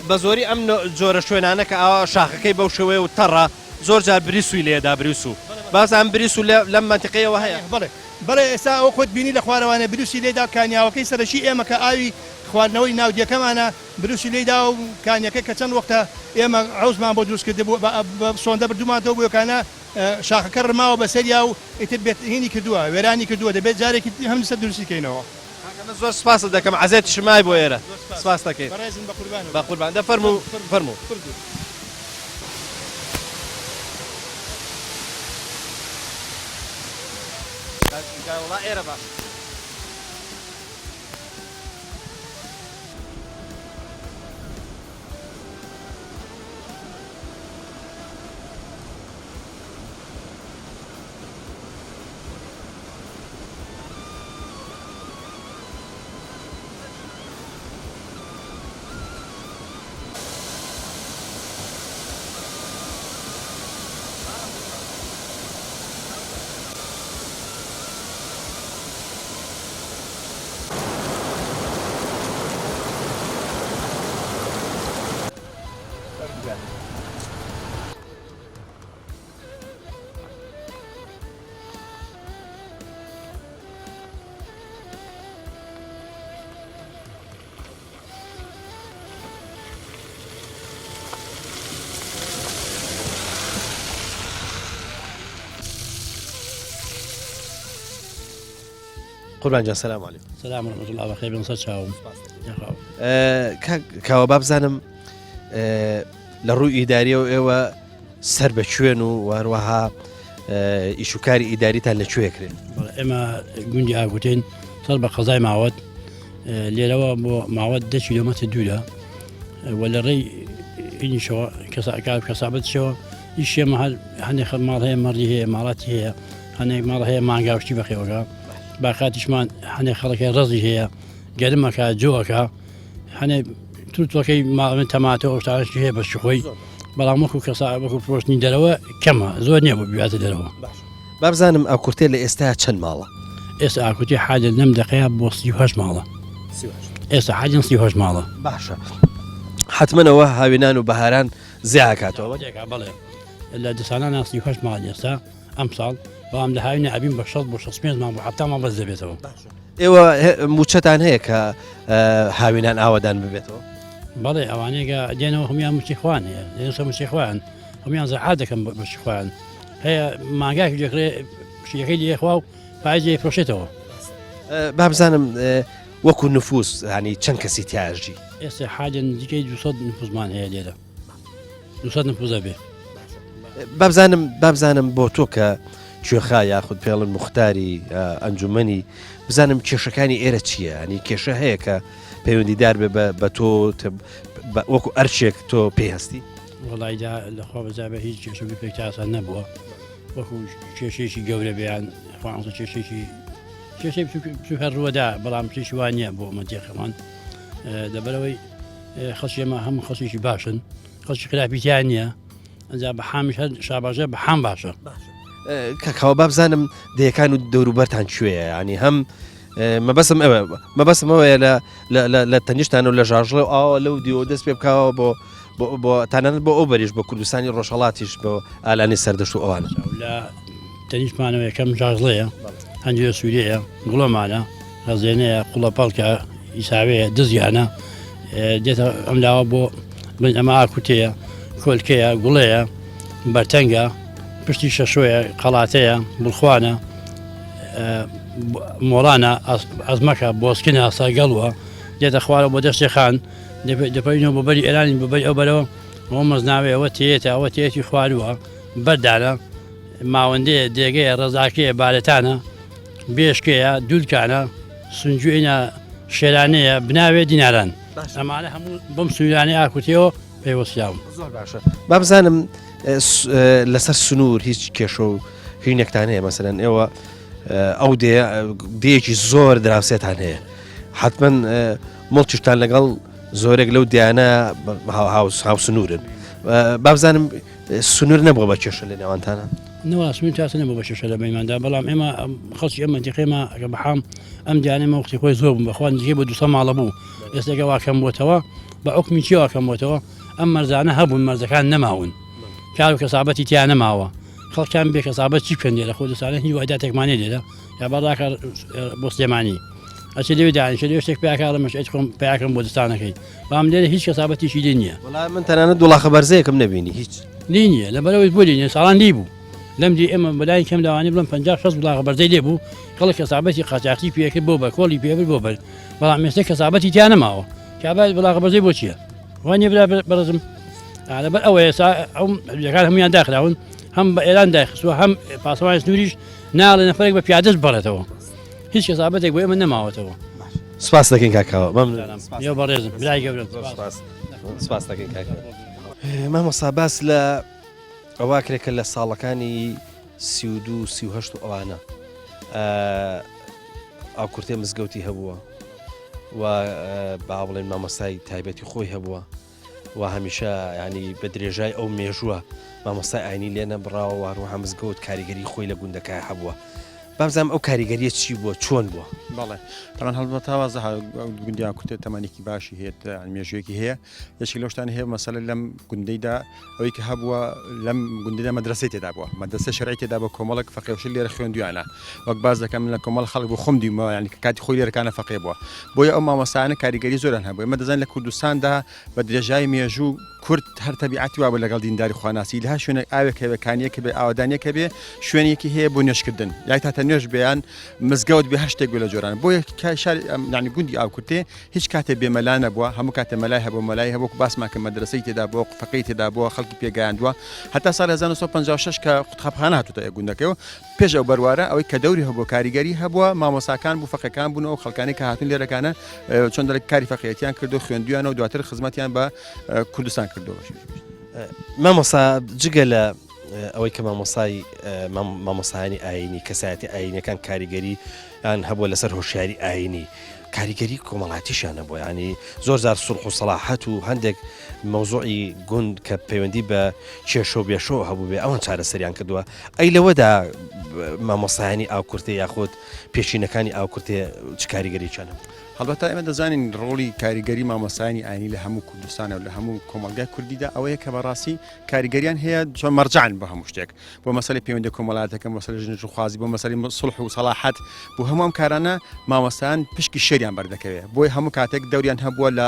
بەزۆری ئەم جۆرە شوێنانە کە ئاوا شاخەکەی بەو شێوەیە و تەڕە زۆر جار بریسوی لێدا بریسو بازم بریسو لەم مەنتیقەیەوە هەیە؟ بەڵێ بەڵێ ئێستا ئەوە خۆت بینی لە خوارەوانێ بروسی لێدا کانیاوەکەی سەرەکی ئێمە کە ئاوی خواردنەوەی ناو دێکەمانە بروسی لێدا و کانیەکە کە چەند وەختە ئێمە حەوزمان بۆ دروست کردبوو بە سۆندە بردومانتەوە بۆ یۆکانە شاخەکە ڕماوە بەسەریا و ئیتر بێت هینی کردووە وێرانی کردووە دەبێت جارێکی هەم لەسەر دروستی کەینەوە. کاکە من زۆر سپاست دەکەم عەزێتیشم مای بۆ ئێرە سپاست دەکەین. بەڕێزن بەقوربانەوە. بەقوربان دە فەرموو فەرموو. وەڵا ئێرە باشە. قوربان جان سلام علیکم سلام ورحمة الله بەخێر بێن سەر چاوم کاوە با بزانم لە ڕووی ئیداریەوە ئێوە سەر بە کوێن و هەروەها ئیش و کاری ئیداریتان لە کوێ کرێن؟ ئێمە گوندی ئاگوتین سەر بە قەزای ماوەت لێرەوە بۆ ماوەت دە کیلۆمەتر دوورە و لە ڕێی ئینیشەوە کەساکار کەسابەتشەوە ئیشێمە هەر هەندێک خە ماڵ هەیە مەڕی هەیە ماڵاتی هەیە هەندێک ماڵ هەیە مانگاوشتی بەخێوەکە باخاتیشمان هەندێک خەڵکی ڕەزی هەیە گەرمەکە جۆەکە هەنێ توتەکەی ماڵن تەماتە ئەو شتانەشی هەیە بەشی خۆی بەڵام وەکو کەسا وەکو فرۆشتنی دەرەوە کەمە زۆر نییە بۆ بیاتە دەرەوە بابزانم ئاکورتێ لە ئێستا چەند ماڵە ئێستا ئاکوتی حاجە لەم دقەیە بۆ 38 ماڵە ئێستا حاجن 38 ماڵە باشە حتممەوە هاوینان و بەهاران زیاکاتەوە بەڵێ لە دەسانە 38 ماڵ ئێستا ئەمساڵ بەڵام لە هاوینە ئەبین بە 60 بۆ 65 ماڵ بۆ 70 ماڵ بەس دەبێتەوە ئێوە موچەتان هەیە کە هاوینان ئاوەدان ببێتەوە؟ بەڵێ ئەوانەیە دێنەوە هەموان موچەی خۆیان هەیە دێنەوە موچەی خۆیان هەموان زەعات دەکەن بەشی خۆیان هەیە مانگاکی دەکرێ شیەکەی لێخوا و پایزێ فرۆشێتەوە. با بزانم وەکو نفوس هەنی چەند کەسی تیاژی ئێستا حاجە نزیکەی 200 نفوسمان هەیە لێرە 200 نفوزە بێ بابزانم بابزانم بۆ تۆ کە کوێخا یاخود پێڵن مختاری ئەنجومەنی بزانم کێشەکانی ئێرە چییە ینی کێشە هەیە کە پەیوەندیدار بێ بە تۆ وەکو ئەرچێک تۆ پێی هەستی وڵایدا لەخوا بەزا بە هیچ کێشە پێکاسان نەبووە وەکو کێشێکی گەورە بیان خوانسە کێشێکی کێشەی بچوک هەر ڕووەدا بەڵام کێشی وان نییە بۆ مەجێخەمان لەبەرەوەی خەڵکی ئێمە هەموو خەڵکێکی باشن خەڵکی خراپی تیا نییە ئەجا بە حامیش هەر شاباژە بە حام باشە کاکەوە بابزانم دەیەکان و دەوروبەرتان کوێیە ینی هەم مەبەسم ئەوە مەبەسم ئەوەیە لە لە تەنیشتان و لە ژاژڵێ و ئاوە لەو دیوە دەست پێ بکەوە بۆ بۆ تەنانەت بۆ ئەو بەریش بۆ کوردستانی ڕۆژهەڵاتیش بۆ ئالانی سەردەشت و ئەوانە. لە تەنیشتمانەوە یەکەم ژاژڵەیە هەنجیرە سوورەیە گوڵەمانە خەزێنەیە قوڵەپەڵکە ئیساوەیە دزیانە دێتە ئەم لاوە بۆ بن ئەمە ئاکوتەیە کۆلکەیە گوڵەیە بەرتەنگە پشتی شەشۆیە قەڵاتەیە بڵخوانە مۆڵانە ئەزمەکە بۆسکنە سەرگەڵوە دێتە خوارە بۆ دەستی خان دەپەینەوە بۆ بەری ئێرانی بۆ بەری ئەو بەرەوە ئەوە مەزناوێ ئەوە تێتە ئەوە تێتی خوارووە بەردانە ماوەندەیە دێگەیە ڕەزاکەیە بالەتانە بێشکەیە دوولکانە سنجوینە شێرانەیە بناوێ دیناران ئەمانە هەموو بەم سوورانەی ئاکوتیەوە. پێوەستیاوم. زۆر باشە با بزانم لەسەر سنوور هیچ کێشە و هینێکتان هەیە مەسەلەن ئێوە ئەو دێیەکی زۆر دراوسێتان هەیە حتمما مڵکیشتان لەگەڵ زۆرێک لەو دیانە هاوسنوورن بابزانم سنوور نەبووە بە کێشە لە نێوانتانە نەوا سنوور تاسە نەبوو بە کێشە لە بەینماندا بەڵام ئێمە خەڵکی ئەم مەنتیقەیەمە ئەگە بەحام ئەم دیانەمە وەختی خۆی زۆر بوو بەخوا نزیکەی بۆ 200 ماڵە بوو ئێستاکە وا کەم بۆتەوە بە حوکمی چی وا کەم بۆتەوە ئەم مەرزانە هەبوون مەرزەکان نەماون کار و کەسابەتی تیا نەماوە خەڵکیان بێ کەسابەت چی بکەن لێرە خۆ دەسانە هیچ وایداتێکمان نیە لێرە یا بەڕاکە بۆ سلێمانی ئەچێ لەوێ دانیشێ لەوێ شتێک پیاکە ئەڵێ مەشعەت خۆم پیاکەم بۆ دەستانەکەی بەڵام لێرە هیچ کەسابەتێکی لێ نییە وەڵا من تەنانەت دوڵاخە بەرزەیەکم نەبینی هیچ لێ نییە لەبەرەوەی بۆ لێ نییە ساڵان لێ بوو لەم دی ئێمە بەلای کەم لەوانەیە بڵێم 50 60 وڵاخە بەرزەی لێ بوو خەڵک کەسابەتی قاچاخی پێکرد بۆ بە کۆڵی پێ بۆ بەر بەڵام ئێستا کەسابەتی تیا نەماوە کابای وڵاخە بەرزەی بۆ چییە وانە برا بەڕێزم لەبەر ئەوە ئێستا ئەو حدودەکان هەمویان داخراون هەم بە ئێران دایخستووە هەم پاسەوانی سنووریش ناڵێ نەفرێک بە پیادەش بەڕێتەوە هیچ کەسابەتێک بۆ ئێمە نەماوەتەوە. سپاس دەکەین کاکاوە مەمنون. یو بەڕێزم برای گەورەم سپاس سپاس دەکەین کاکە. مامۆستا باس لە ئەوە کرێ کە لە ساڵەکانی 32 38 و ئەوانە ئاو کورتێ مزگەوتی هەبووە و با بڵێن مامۆستای تایبەتی خۆی هەبووە و هەمیشە ینی بە درێژای ئەو مێژووە مامۆستای ئاینی لێ نەبڕاوە و هەروەها مزگەوت کاریگەری خۆی لە گوندەکە هەبووە بابزانم ئەو کاریگەریە چی بووە چۆن بووە؟ بەڵێ تەمان هەڵبەتە وازە گوندیان کوتێت تەمەنێکی باشی هەیە مێژوویەکی هەیە یەکی لەو شتانە هەیە مەسەلە لەم گوندەیدا ئەوەی کە هەبووە لەم گوندەدا مەدرسەی تێدا بووە مەدرسە شەرعی تێدا بە کۆمەڵک فەقێوشل لێرە خوێندویانە وەک باس دەکەم من لە کۆمەڵ خەڵک بۆ خۆم دیمە یعنی کە کاتی خۆی لێرەکانە فەقێ بووە بۆیە ئەو مامۆستایانە کاریگەری زۆریان هەبوو ئێمە دەزانین لە کوردستاندا بە درێژای مێژوو کورد هەر تەبیعەتی وابوو لەگەڵ دینداری خواناسی لە هەر شوێنێک ئاوێک هەبێ کانیەک هەبێ ئاوەدانیەک هەبێ شوێنێکی هەیە بۆ نوێژکردن یای تاتە نوێژ بێ یان مزگەوت بێ هەر شتێک بێ لە جۆران بۆیە شار یعنی گوندی ئاوکورتێ هیچ کاتێ بێ مەلا نەبووە هەموو کاتێ مەلای هەبوو مەلای هەبوو باسمان کە مەدرسەی تێدا بووە فەقێی تێدا بووە خەڵکی پێگەیاندووە هەتا ساڵ 1956 کە قوتابخانە هاتووتە گوندەکەەوە پێش ئەو بەروارە ئەوەی کە دەوری هەبووە کاریگەری هەبووە مامۆساکان بوو فەقێکان بوون ئەو خەڵکانی کە هاتون لێرەکانە چۆن دەڵێ کاری فەقێتیان کردو خوێندویانە و دواتر خزمەتیان بە کوردستان کردەوە. مامۆسا جگە لە ئەوەی کە مامۆسای مامۆسایانی ئاینی کەسایەتی ئاینەکان کاریگەری یان هەبووە لەسەر هۆشیاری ئاینی کاریگەری کۆمەڵاتیشیان هەبووە ینی زۆر جار سوڵح و سەڵاحەت و هەندێک مەوزوعی گوند کە پەیوەندی بە کێشە و بێشەوە هەبوو بێ ئەوان چارەسەریان کردووە ئەی لەوەدا مامۆستایانی ئاوکورتێ یاخود پێشینەکانی ئاوکورتێ چ کاریگەرییان هەبوو؟ هەڵبەتە ئێمە دەزانین ڕۆڵی کاریگەری مامۆستایانی ئاینی لە هەموو کوردستانە و لە هەموو کۆمەڵگای کوردیدا ئەوەیە کە بەڕاستی کاریگەریان هەیە چۆن مەرجەعن بۆ هەموو شتێک بۆ مەسەلەی پەیوەندی کۆمەڵاتەکە مەسەلەی ژنژخوازی بۆ مەسەلەی سڵح و سەڵاحەت بۆ هەموو ئەم کارانە مامۆستایان پشکی شێریان بەردەکەوێت بۆی هەموو کاتێک دەوریان هەبووە لە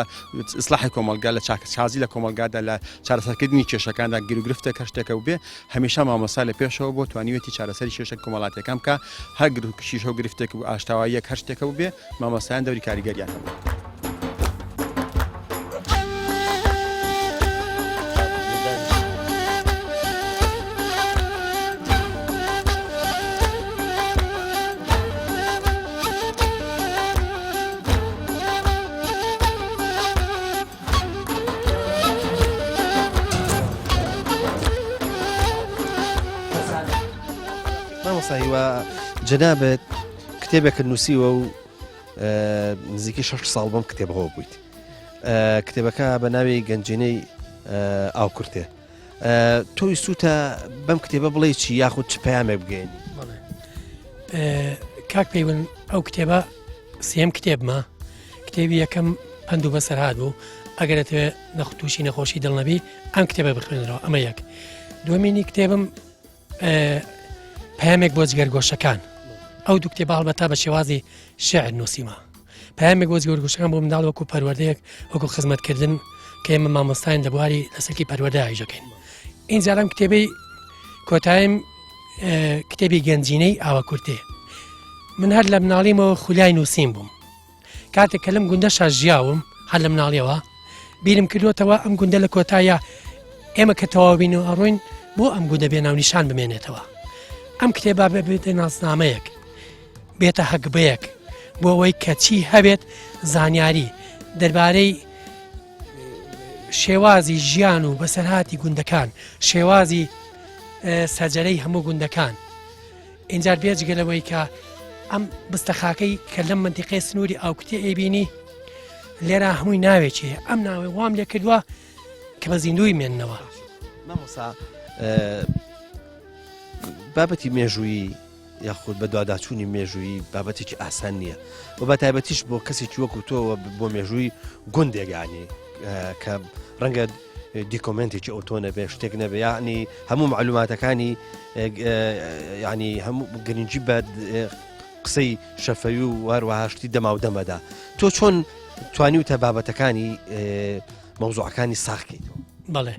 ئیسلاحی کۆمەڵگا لە چاکسازی لە کۆمەڵگادا لە چارەسەرکردنی کێشەکاندا گیروگرفتێک هەر شتێکە بێ هەمیشە مامۆستا لە پێشەوە بۆ توانیوێتی چارەسەری کێشە کۆمەڵاتیەکان بکە هەر کێشە و گرفتێک و ئاشتاواییەک هەر شتێکە بێ مامۆستایان دەوری کاریگەریان هەبوو. مامۆستا هیوا جەنابت کتێبێکت نووسیوە و نزیکەی شش ساڵ بەم کتێبەوە بوویت کتێبەکە بە ناوی گەنجینەی ئاوکورتێ تۆی سووتە بەم کتێبە بڵێ چی یاخود چ پەیامێک بگەێنی کاک پەیون ئەو کتێبە سێم کتێبمە کتێبی یەکەم پەند و بەسەرهات بوو ئەگەر ئەتەوێ نەخ تووشی نەخۆشی دڵ نەبی ئەم کتێبە بخوێنەوە ئەمە یەک دومینی کتێبم پامێک بۆ جگەرگۆشەکان ئەو دوو کتێبە هەڵبەتا بە شێوازی شعر نووسیمە پامێک بۆ جگەرگۆشەکان بۆ منداڵ وەکو پەروەردەیەک وەکو خزمەتکردن کە ئێمە مامۆستاین لە بواری لەسەرکی پەروەردە ئایژەکەین ئینجا لەم کتێبەی کۆتایم کتێبی گەنجینەی ئاوە کورتێ من هەر لە مناڵیمەوە خولیای نووسین بووم کاتێک کە لەم گوندەشا ژیاوم هەر لە مناڵیەوە بیرم کردوتەوە ئەم گوندە لە کۆتایە ئێمە کە تەواوبین و ئەڕۆین بۆ ئەم گوندە بێ ناونیشان بمێنێتەوە ئەم کتێبا بێتە ناسنامەیەک بێتە هەگبەیەک بۆ ئەوەی کە چی هەبێت زانیاری دەربارەی. شێوازی ژیان و بەسەرهاتی گوندەکان شێوازی سەجەرەی هەموو گوندەکان ئینجار بێجگە لەوەی کە ئەم بستەخاکەی کە لەم منتیقەی سنووری ئاوکتێ ئەیبینی لێرە هەمووی ناوێکی هەیە ئەم ناوێ وام لێ کردووە کە بە زیندوی مێنەوە. مامۆسا بابەتی مێژوویی یاخود بە دواداچوونی مێژوویی بابەتێکی ئاسان نییە و بە تایبەتیش بۆ کەسێکی وەکو تۆوە بۆ مێژووی گوندێگانی کە ڕەنگە دیکۆمنتێکی ئەوتۆ نەبێ شتێک نەبێ یعنی هەموو معلوماتەکانی ینی هەموو گرنگی بە قسەی شەفەوی و هەروەها شتی دەما و دەمەدا تۆ چۆن توانیوتە بابەتەکانی مەوزوعەکانی ساخکەیتەوە؟ بەڵێ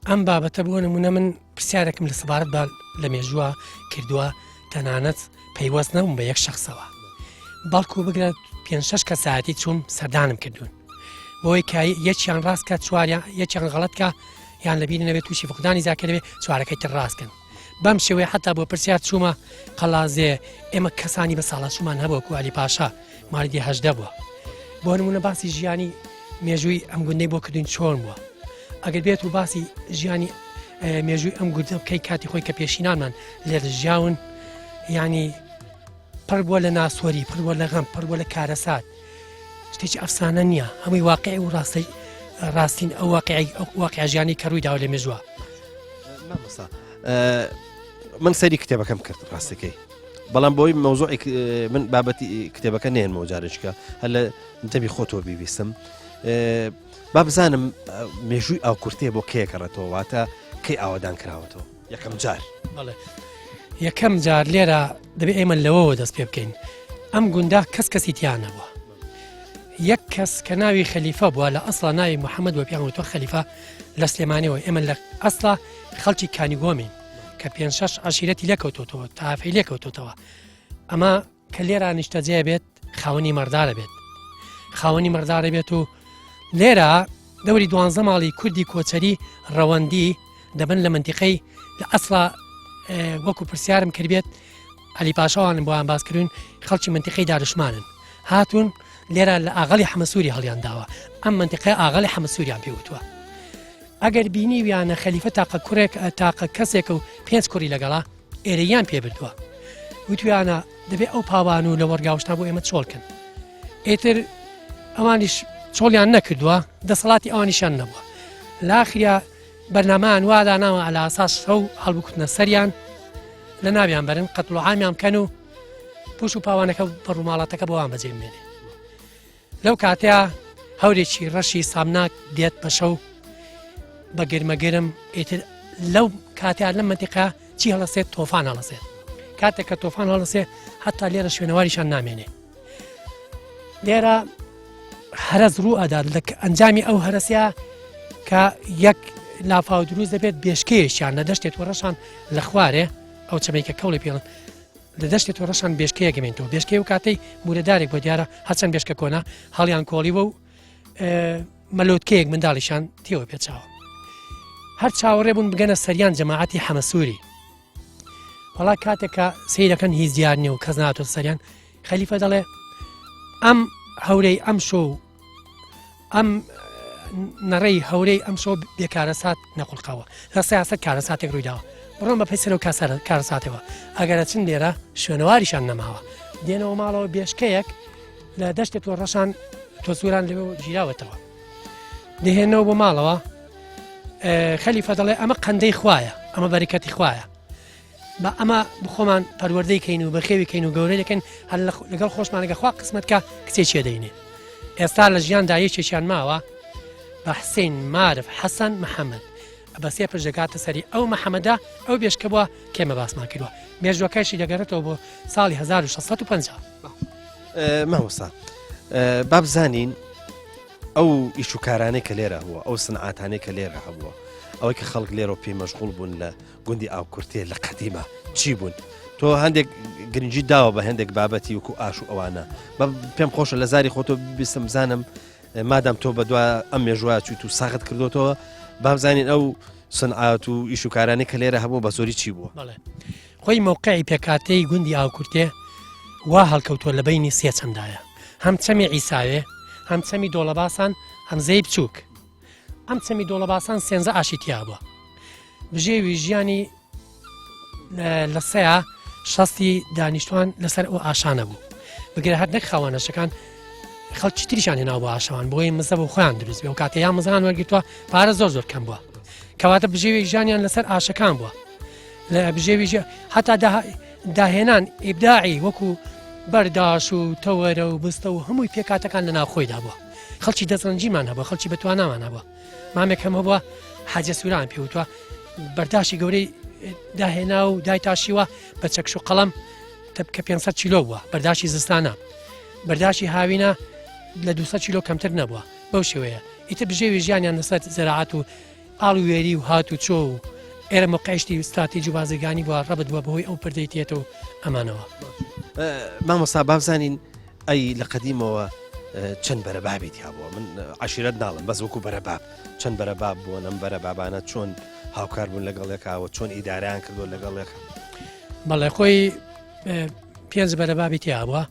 ئەم بابەتە بۆ نمونە من پرسیارێکم لە سەبارەت بە لە مێژووە کردووە تەنانەت پەیوەست نەبووم بە یەک شخصەوە بەڵکو بگرە پێ شش کەسایەتی چوون سەردانم کردوون بۆی کە یەکیان ڕاستکە چواریان یەکیان غەڵەتکە یان لەبیری نەبێت تووشی فقدانی زاکە دەبێت چوارەکەی تر ڕاستکەن بەم شێوەیە حتا بۆ پرسیار چوومە قەڵازێ ئێمە کەسانی بە ساڵاچوومان هەبوو کو علی پاشا مالیدی 18 بووە بۆ نمونە باسی ژیانی مێژووی ئەم گوندەی بۆ کردوین چۆن بووە ئەگەر بێت و باسی ژیانی مێژووی ئەم گوندە بکەی کاتی خۆی کە پێشینانمان لێرە ژیاون ینی پڕ بووە لە ناسۆری پڕ بووە لە غەم پڕ بووە لە کارەسات شتێکی ئەفسانە نییە هەمووی واقعی و ڕاستی ڕاستین ئەو واقعی ئەو واقع ژیانی کە ڕووی داوە لە مێژووە مامۆستا من سەری کتێبەکەم کرد ڕاستەکەی بەڵام بۆی مەوزوعی من بابەتی کتێبەکە نێنمەوە جارێکە هەر لە دەبی خۆتەوە بیبیستم با بزانم مێژووی ئاوکورتێ بۆ کێکەڕێتەوە واتە کەی ئاوادان کراوەتەوە یەکەم جار بەڵێ یەکەم جار لێرە دەبێ ئێمە لەوەوە دەست پێ بکەین ئەم گوندە کەس کەسی تیا نەبووە یەک کەس کە ناوی خەلیفە بووە لە ئەسڵا ناوی محەممەد وە پیان وتوە خەلیفە لە سلێمانیەوە ئێمە لە ئەسڵا خەڵکی کانیگۆمین کە پێ شش عشیرەتی لێکەوتۆتەوە تافەی لێکەوتۆتەوە ئەمە کە لێرا نیشتەجێ بێت خاوەنی مەڕدارە بێت خاوەنی مەڕدارە بێت و لێرە دەوری دوانزە ماڵی کوردی کۆچەری ڕەوەندی دەبن لە منتیقەی لە ئەسڵا وەکو پرسیارم کردبێت علی پاشاوانم بۆیان باس کردوون خەڵکی منتیقەی دارشمانن هاتوون لێرە لە ئاغەڵی حەمەسووری هەڵیان داوە ئەم منتیقەی ئاغەڵی حەمەسووریان پێوتووە ئەگەر بینیویانە خەلیفە تاقە کوڕێک تاقە کەسێکە و پێنج کوڕی لەگەڵا ئێرەیان پێ بردووە وتویانە دەبێ ئەو پاوان و لە وەرگاوشتا بۆ ئێمە چۆڵکن ئیتر ئەوانیش چۆڵیان نەکردووە دەسەڵاتی ئەوانیشان نەبووە لاخریا بەرنامان وادا ناوە ئەلا ئەساس شەو هەڵبکوتنە سەریان لە ناویان بەرن قەتڵ و عامیان بکەن و پوش و پاوانەکە بە ڕووماڵاتەکە بۆوان بەجێ بمێنێ لەو کاتەیا هەورێکی ڕەشی سامناک دێت بە شەو بە گرمەگرم ئیتر لەو کاتیا لەم منتیقا چی هەڵەسێت تۆفان هەڵەسێت کاتێک کە تۆفان هەڵەسێ هەتا لێرە شوێنەواریشان نامێنێ لێرە هەرەز ڕوو ئەدات لە ئەنجامی ئەو هەرەسیا کە یەک لافاو دروست دەبێت بێشکەیەکیان لە دەشتێت وەڕەشان لە خوارێ ئەو چەمێکە کەوڵی پێڵن لە دەشتێ تۆڕەشان بێشکەیەک ئەمێنتەوە، بێشکەی ئەو کاتەی مورەدارێک بۆ دیارە هەرچەند بێشکە کۆنە هەڵیان کۆڵیوە و مەلۆتکەیەک منداڵیشان تێوە پێچاوە. هەر چاوەڕێ بوون بگەنە سەریان جەماعەتی حەمەسووری. وەڵا کاتێک کە سەیرەکەن هیچ دیار نییە و کەس ناتۆ سەریان خەلیفە دەڵێ ئەم هەورەی ئەم شۆ و ئەم نەڕەی هەورەی ئەمشەو بێ کارەسات نەخوڵقاوە لە سیاست کارەساتێک ڕوویداوە بڕۆن بە پێی سەرەوە کارەساتەوە ئەگەرە چن لێرە شوێنەواریشان نەماوە دێنەوە ماڵەوە بێشکەیەک لە دەشتێت تۆ ڕەشان تۆسووران لەوێ گیراوەتەوە دەهێنەوە بۆ ماڵەوە خەلیفە دەڵێ ئەمە قەندەی خوایە ئەمە بەرەکەتی خوایە با ئەمە بخۆمان پەروەردەی کەین و بەخێوی کەین و گەورەی دەکەین هەر لەگەڵ خۆشمانەگە خوا قسمەت کە کچێکی دەینێ ئێستا لە ژیاندا یەکێکیان ماوە بە حسین مارف حەسەن محەممەد بە سێ پشت دەگاتە سەری ئەو محەممەدە ئەو بێشکە بووە کێمە باسمان کردووە مێژوەکەشی دەگەڕێتەوە بۆ ساڵی 1650 مامۆستا با بزانین ئەو ئیش و کارانەی کە لێرە هەبووە ئەو سنعاتانەی کە لێرە هەبووە ئەوەی کە خەڵک لێرە پێی مەشغوڵ بوون لە گوندی ئاوکورتێ لە قەدیمە چی بوون؟ تۆ هەندێک گرنگی داوە بە هەندێک بابەتی وەکو ئاش و ئەوانە بە پێم خۆشە لە زاری خۆتۆ بیستم بزانم مادام تۆ بەدوا ئەم مێژوە چویت و ساغت کردوتەوە بابزانین ئەو سنعات و ئیش و کارانی کە لێرە هەبوو بە زۆری چی بووە خۆی مەوقعی پێکاتەی گوندی ئاوکورتێ وا هەڵکەوتووە لە بینی سێ چەمدایە هەم چەمی عیساوێ هەم چەمی دۆڵەباسان هەم زێی بچووک. ئەم چەمی دۆڵەباسان سێنزە ئاشی تیا بووە بژێوی ژیانی لە سەیا شەستی دانیشتوان لەسەر ئەو ئاشانە بوو بگرە هەر نەک خاوەنەشەکان خەڵکی تریشان هێنا بۆ ئاشەوان بۆی مزە بۆ خۆیان دروست بێ و کاتێ یا مزان وەرگتووە پارە زۆر زۆر کەم بووە کەواتە بژێوی ژیانیان لەسەر ئاشەکان بووە لە بژێوی هەتا داهێنان ئیبداعی وەکو بەرداش و تەوەرە و بستە و هەمووی پێکاتەکان لە ناوخۆیدا بووە خەڵکی دەستڕەنجیمان هەبووە خەڵکی بەتوانامان هەبووە مامێک هەم هەبووە حاجە سووران پێوتوە بەرداشی گەورەی داهێنا و دایتاشیوە بە چەکش و قەڵم کە 500 کیلۆ بووە بەرداشی زستانە بەرداشی هاوینە لە 200 کیلۆ کەمتر نەبووە بەو شێوەیە ئیتر بژێوی ژیانیان لەسەر زەراعەت و ئاڵووێری و هات و چۆ و ئێرە مەوقعیشتی ستراتیج و بازرگانی بووە ڕەبت بووە بەهۆی ئەو پردەی تێتە و ئەمانەوە. مامۆستا بابزانین ئەی لە قەدیمەوە چەند بەرەبابی تیا بووە من عشیرەت ناڵم بەس وەکو بەرەباب چەند بەرەباب بووە ئەم بەرەبابانە چۆن هاوکار بوون لەگەڵ یەکاوە چۆن ئیداریان کردووە لەگەڵ یەک بەڵێ خۆی پێنج بەرەبابی تیا بووە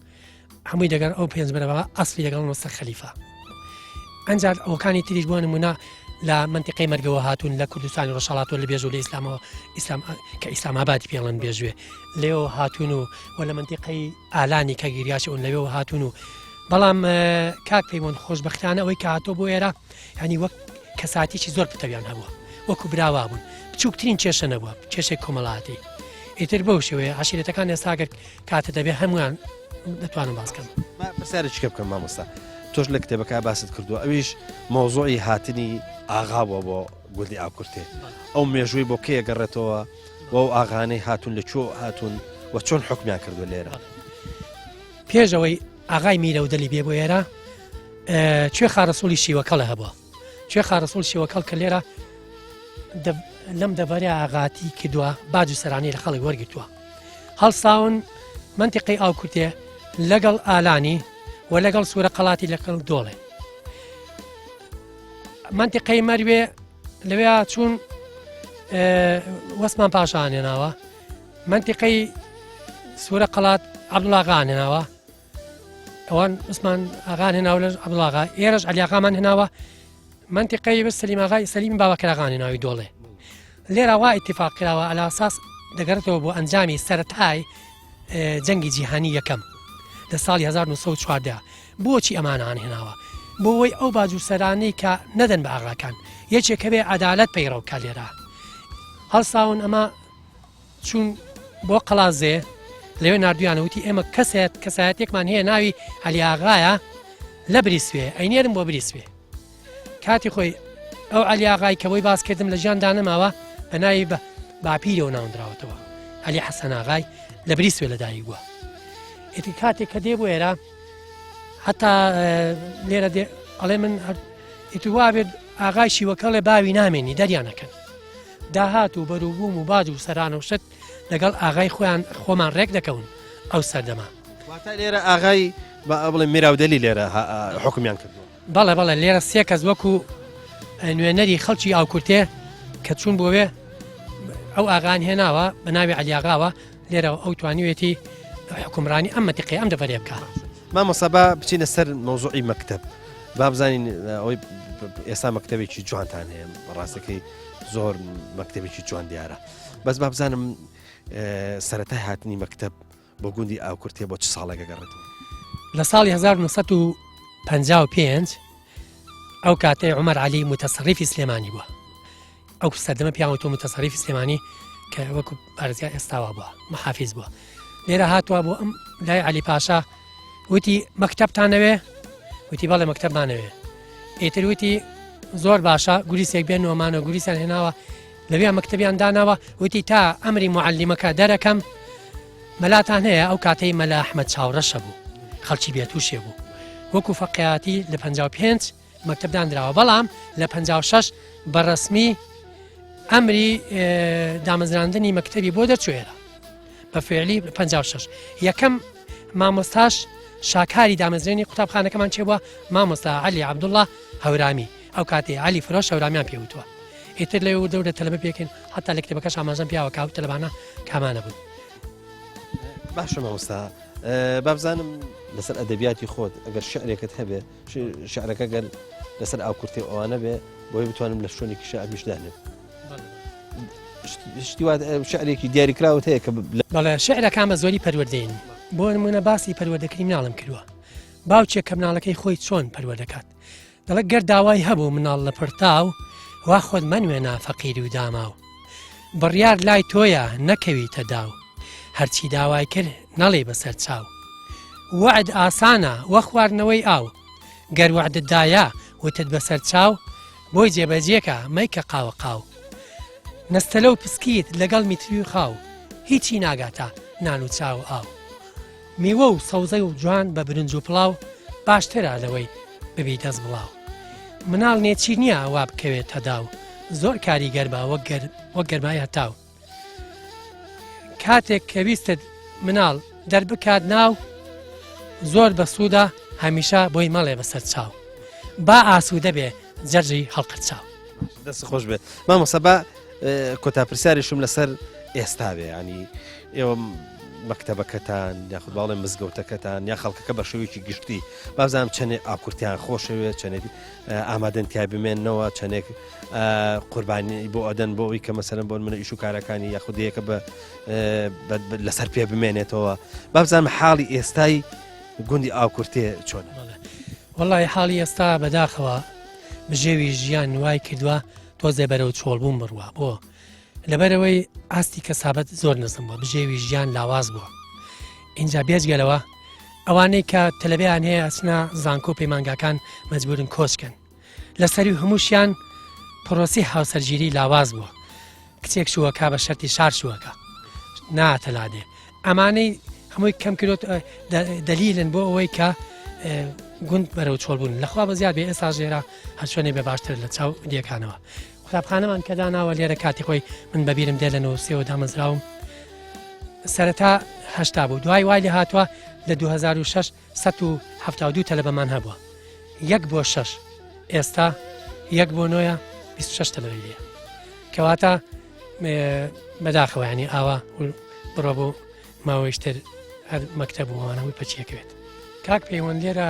هەمووی دەگەر ئەو پێنج بەرەبا ئەسلی لەگەڵ مەستەر خەلیفە ئەنجار ئەوکانی تریش بۆ نمونە لە منتیقی مەرگەوە هاتوون لە کوردستانی ڕۆژهەڵاتەوە لە بێژوو لە ئیسلامەوە ئیسلام کە ئیسلام ئابادی پێڵەن بێژوێ لێەوە هاتوون و و لە منتیقەی ئالانی کە گیریاش ئەون لەوێەوە هاتوون و بەڵام کاک پەیوەند خۆشببختانە ئەوەی کە هاتۆ بۆ ئێرە ینی وەک کەساتێکی زۆر پتەویان هەبووە وەکو براوا بوون بچووکترین کێشە نەبووە کێشەی کۆمەڵاتی ئیتر بەو شێوەیە عشیرەتەکان ئێستا گەر کاتە دەبێ هەموویان دەتوانم باس کەم. با پرسیارێکی کە بکەم مامۆستا تۆش لە کتێبەکە باست کردووە ئەویش مەوزوعی هاتنی ئاغا بووە بۆ گوندی ئاکورتێ ئەو مێژووی بۆ کێ گەڕێتەوە و ئەو ئاغانەی هاتوون لە کوێ هاتوون و چۆن حکمیان کردووە لێرە پێش ئەوەی ئاغای میرە و دەلی بێ بۆ ئێرە کوێ خارەسوڵی شیوەکەڵە هەبووە کوێ خارەسوڵ شیوەکەڵ کە لێرە لەم دەڤەرە ئاغاتی کردووە باج و سەرانی لە خەڵک وەرگتووە هەڵساون مەنتیقەی ئاوکورتێ لەگەڵ ئالانی و لەگەڵ سوورە قەڵاتی لەگەڵ دۆڵێ مەنتیقەی مەروێ لەوێ چوون وەسمان پاشانێناوە مەنتیقەی سوورە قەڵات عبدڵاغان هێناوە ئەوان عوسمان ئاغان هێناوە لە عەبدوڵاغا ئێرەش عەلیاغامان هێناوە منتیقەی بە سەلیم ئاغای سەلیمی بابەکراغان هێناوی دۆڵێ لێرە وا ئیتفاق کراوە ئەلاساس دەگەڕێتەوە بۆ ئەنجامی سەرەتای جەنگی جیهانی یەکەم لە ساڵی 1940 بۆچی ئەمانان هێناوە بۆ ئەوەی ئەو باج و سەرانەی کە نەدەن بە ئاغاکان یەکێک هەبێ عەدالەت پەیڕەو کا لێرە هەڵساون ئەمە چوون بۆ قەڵازێ لەوێ نردویانە وتی ئێمە کەسێت کەسایەتێکمان هەیە ناوی عەلی ئاغایە لە بریسوێ ئەینێرم بۆ بریسوێ کاتی خۆی ئەو عەلی ئاغای کە بۆی باس کردم لە ژیان دانەماوە بە ناوی بە باپیرەوە ناوندراوەتەوە عەلی حەسەن ئاغای لە بریسوێ لەدایک بووە ئیتر کاتێک کە دێ بۆ ئێرە هەتا لێرە دێ ئەڵێ من ئیتر وابێت ئاغای شیوەکەڵێ باوی نامێنی دەریانەکەن داهات و بەروبووم و باج و سەرانە و شت لەگەڵ ئاغای خۆیان خۆمان ڕێک دەکەون ئەو سەردەمە. واتە لێرە ئاغای با بڵێم میراودەلی لێرە حوکمیان کردووە. بەڵێ بەڵێ لێرە سێ کەس وەکو نوێنەری خەڵکی ئاوکورتێ کە چوون بۆ وێ ئەو ئاغان هێناوە بە ناوی عەلیاغاوە لێرەوە ئەو توانیوێتی حکومڕانی ئەم مەتیقەی ئەم دەڤەرێ بکا. مامۆستا با بچینە سەر مەوزوعی مەکتەب با بزانین ئەوەی ئێستا مەکتەبێکی جوانتان هەیە ڕاستەکەی زۆر مەکتەبێکی جوان دیارە بەس با بزانم سەتای هاتنی مەکتەب بۆ گوندی ئاوکورتێ بۆ چ ساڵێک گەڕێتەوە لە ساڵی 1955 ئەو کاتەی عمر علی متەسەڕیفی سلێمانی بووە ئەو سەردەمە پیاوە تۆ متەسەڕیفی سلێمانی کە وەکو پارێزگا ئێستاوا بووە محافیز بووە لێرە هاتووە بۆ ئەم لای علی پاشا وتی مەکتەبتانەوێ وتی بەڵێ مەکتەبمانەوێ ئیتر وتی زۆر باشە گوریسێک بێن وەمانە گوریسیان هێناوە لەوێ مەکتەبیان داناوە وتی تا ئەمری معلیمەکە دەرەکەم مەلاتان هەیە ئەو کاتەی مەلا ئەحمەد چاوڕەشە بوو خەڵکی بێتوشێ بوو وەکو فەقیاتی لە 55 مەکتەب دانراوە بەڵام لە 56 بە ڕەسمی ئەمری دامەزراندنی مەکتەبی بۆ دەرچوێرە بە فعلی 56 یەکەم مامۆستاش شاکاری دامەزرێنی قوتابخانەکەمان چێ بووە مامۆستا علی عەبدوڵڵا هەورامی ئەو کاتێ علی فرۆش هەورامیان پێوتووە ئیتر لەوێ وردە وردە تەلەبە پێکەین هەتا لە کتێبەکەش ئاماژەم پیاوە کاو تەلەبانە کامانە بوون. باشە مامۆستا بابزانم لەسەر ئەدەبیاتی خۆت ئەگەر شعرێکت هەبێ شعرەکە گەر لەسەر ئاوکورتی ئەوانە بێ بۆی بتوانم لە شوێنێکیشە ئەمیش دانێم شتی وا شعرێکی دیاریکراوت هەیە کە بەڵێ شعرەکان بە زۆری پەروەردەین بۆ نمونە باسی پەروەردەکردنی مناڵم کردووە باوکێک کە مناڵەکەی خۆی چۆن پەروەردەکات دەڵێ گەر داوای هەبوو مناڵ لە پرتاو وا خۆت مەنوێنە فەقیر و داماو بڕیار لای تۆیە نەکەویتە داو هەرچی داوای کرد نەڵێ بەسەر چاو وەعد ئاسانە وە خواردنەوەی ئاو گەر وەعدت دایە وتت بەسەر چاو بۆی جێبەجێکە مەیکە قاوە قاو نەستەلە و پسکیت لەگەڵ میتری و خاو هیچی ناگاتە نان و چا و ئاو میوە و سەوزەی و جوان بە برنج و پڵاو باشترە لەوەی ببی دەست بڵاو مناڵ نێچیر نییە وا بکەوێتە داو زۆر کاریگەر بە وەک وەک گەرمای هەتاو کاتێک کە ویستت مناڵ دەربکات ناو زۆر بەسوودە هەمیشە بۆی مەڵێ بەسەر چاو با ئاسوودە بێ جەرجی هەڵقرچاو. دەست خۆش بێت مامۆستا با کۆتا پرسیاریشم لەسەر ئێستا بێ ینی ئێوە مەکتەبەکەتان یاخود باڵێ مزگەوتەکەتان یا خەڵکەکە بە شێوەیەکی گشتی بازام چەندێ ئاکورتیان خۆشەوێت چەندێک ئامادەن تیا بمێننەوە چەندێک قوربانی بۆ ئەدەن بۆ ئەوی کە مەسەرم بۆن منە ئیش و کارەکانی یاخودەیەکە بە لەسەر پێ بمێنێتەوە بابزانم حاڵی ئێستای گوندی ئاکورتێ چۆن وەڵی حاڵی ئێستا بەداخەوە بژێوی ژیان وای کردووە تۆزێ بەرەو چۆڵبوون بڕوا بۆ لەبەرەوەی ئاستی کەسابەت زۆر نزم بووە بژێوی ژیان لاواز بووە اینجا بێجگەلەوە ئەوانەی کە تەلەبیان هەیە ئەچنە زانکۆ پەیمانگاکان مەجبورن کۆچکەن لەسەری هەمووشیان پرۆسی هاوسەرگیری لاواز بووە کچێک شووەکە بە شەرتی شار شووەکە ناتە لادێ ئەمانەی هەمووی کەم کرۆت دەلیلن بۆ ئەوەی کە گوند بەرەو چۆڵ بوون لەخوا بە زیاد بێ ئێستا ژێرە هەرچۆنێ بە باشتر لە چاو دیەکانەوە قوتابخانەمان کە داناوە لێرە کاتی خۆی من بەبیرم دێ لە نەوسێوە دامەزراوم سەرەتا هەشتا بوو دوای وای لێ هاتووە لە 2006 172 تەلەبەمان هەبووە یەک بۆ شەش ئێستا یەک بۆ نۆیە 26 تەلەبەی لێ کەواتە بەداخەوە ینی ئاوا بڕۆ بۆ ماوەیشتر هەر مەکتەب و ئەوانەوەی پەچیەکەوێت کاک پەیوەند لێرە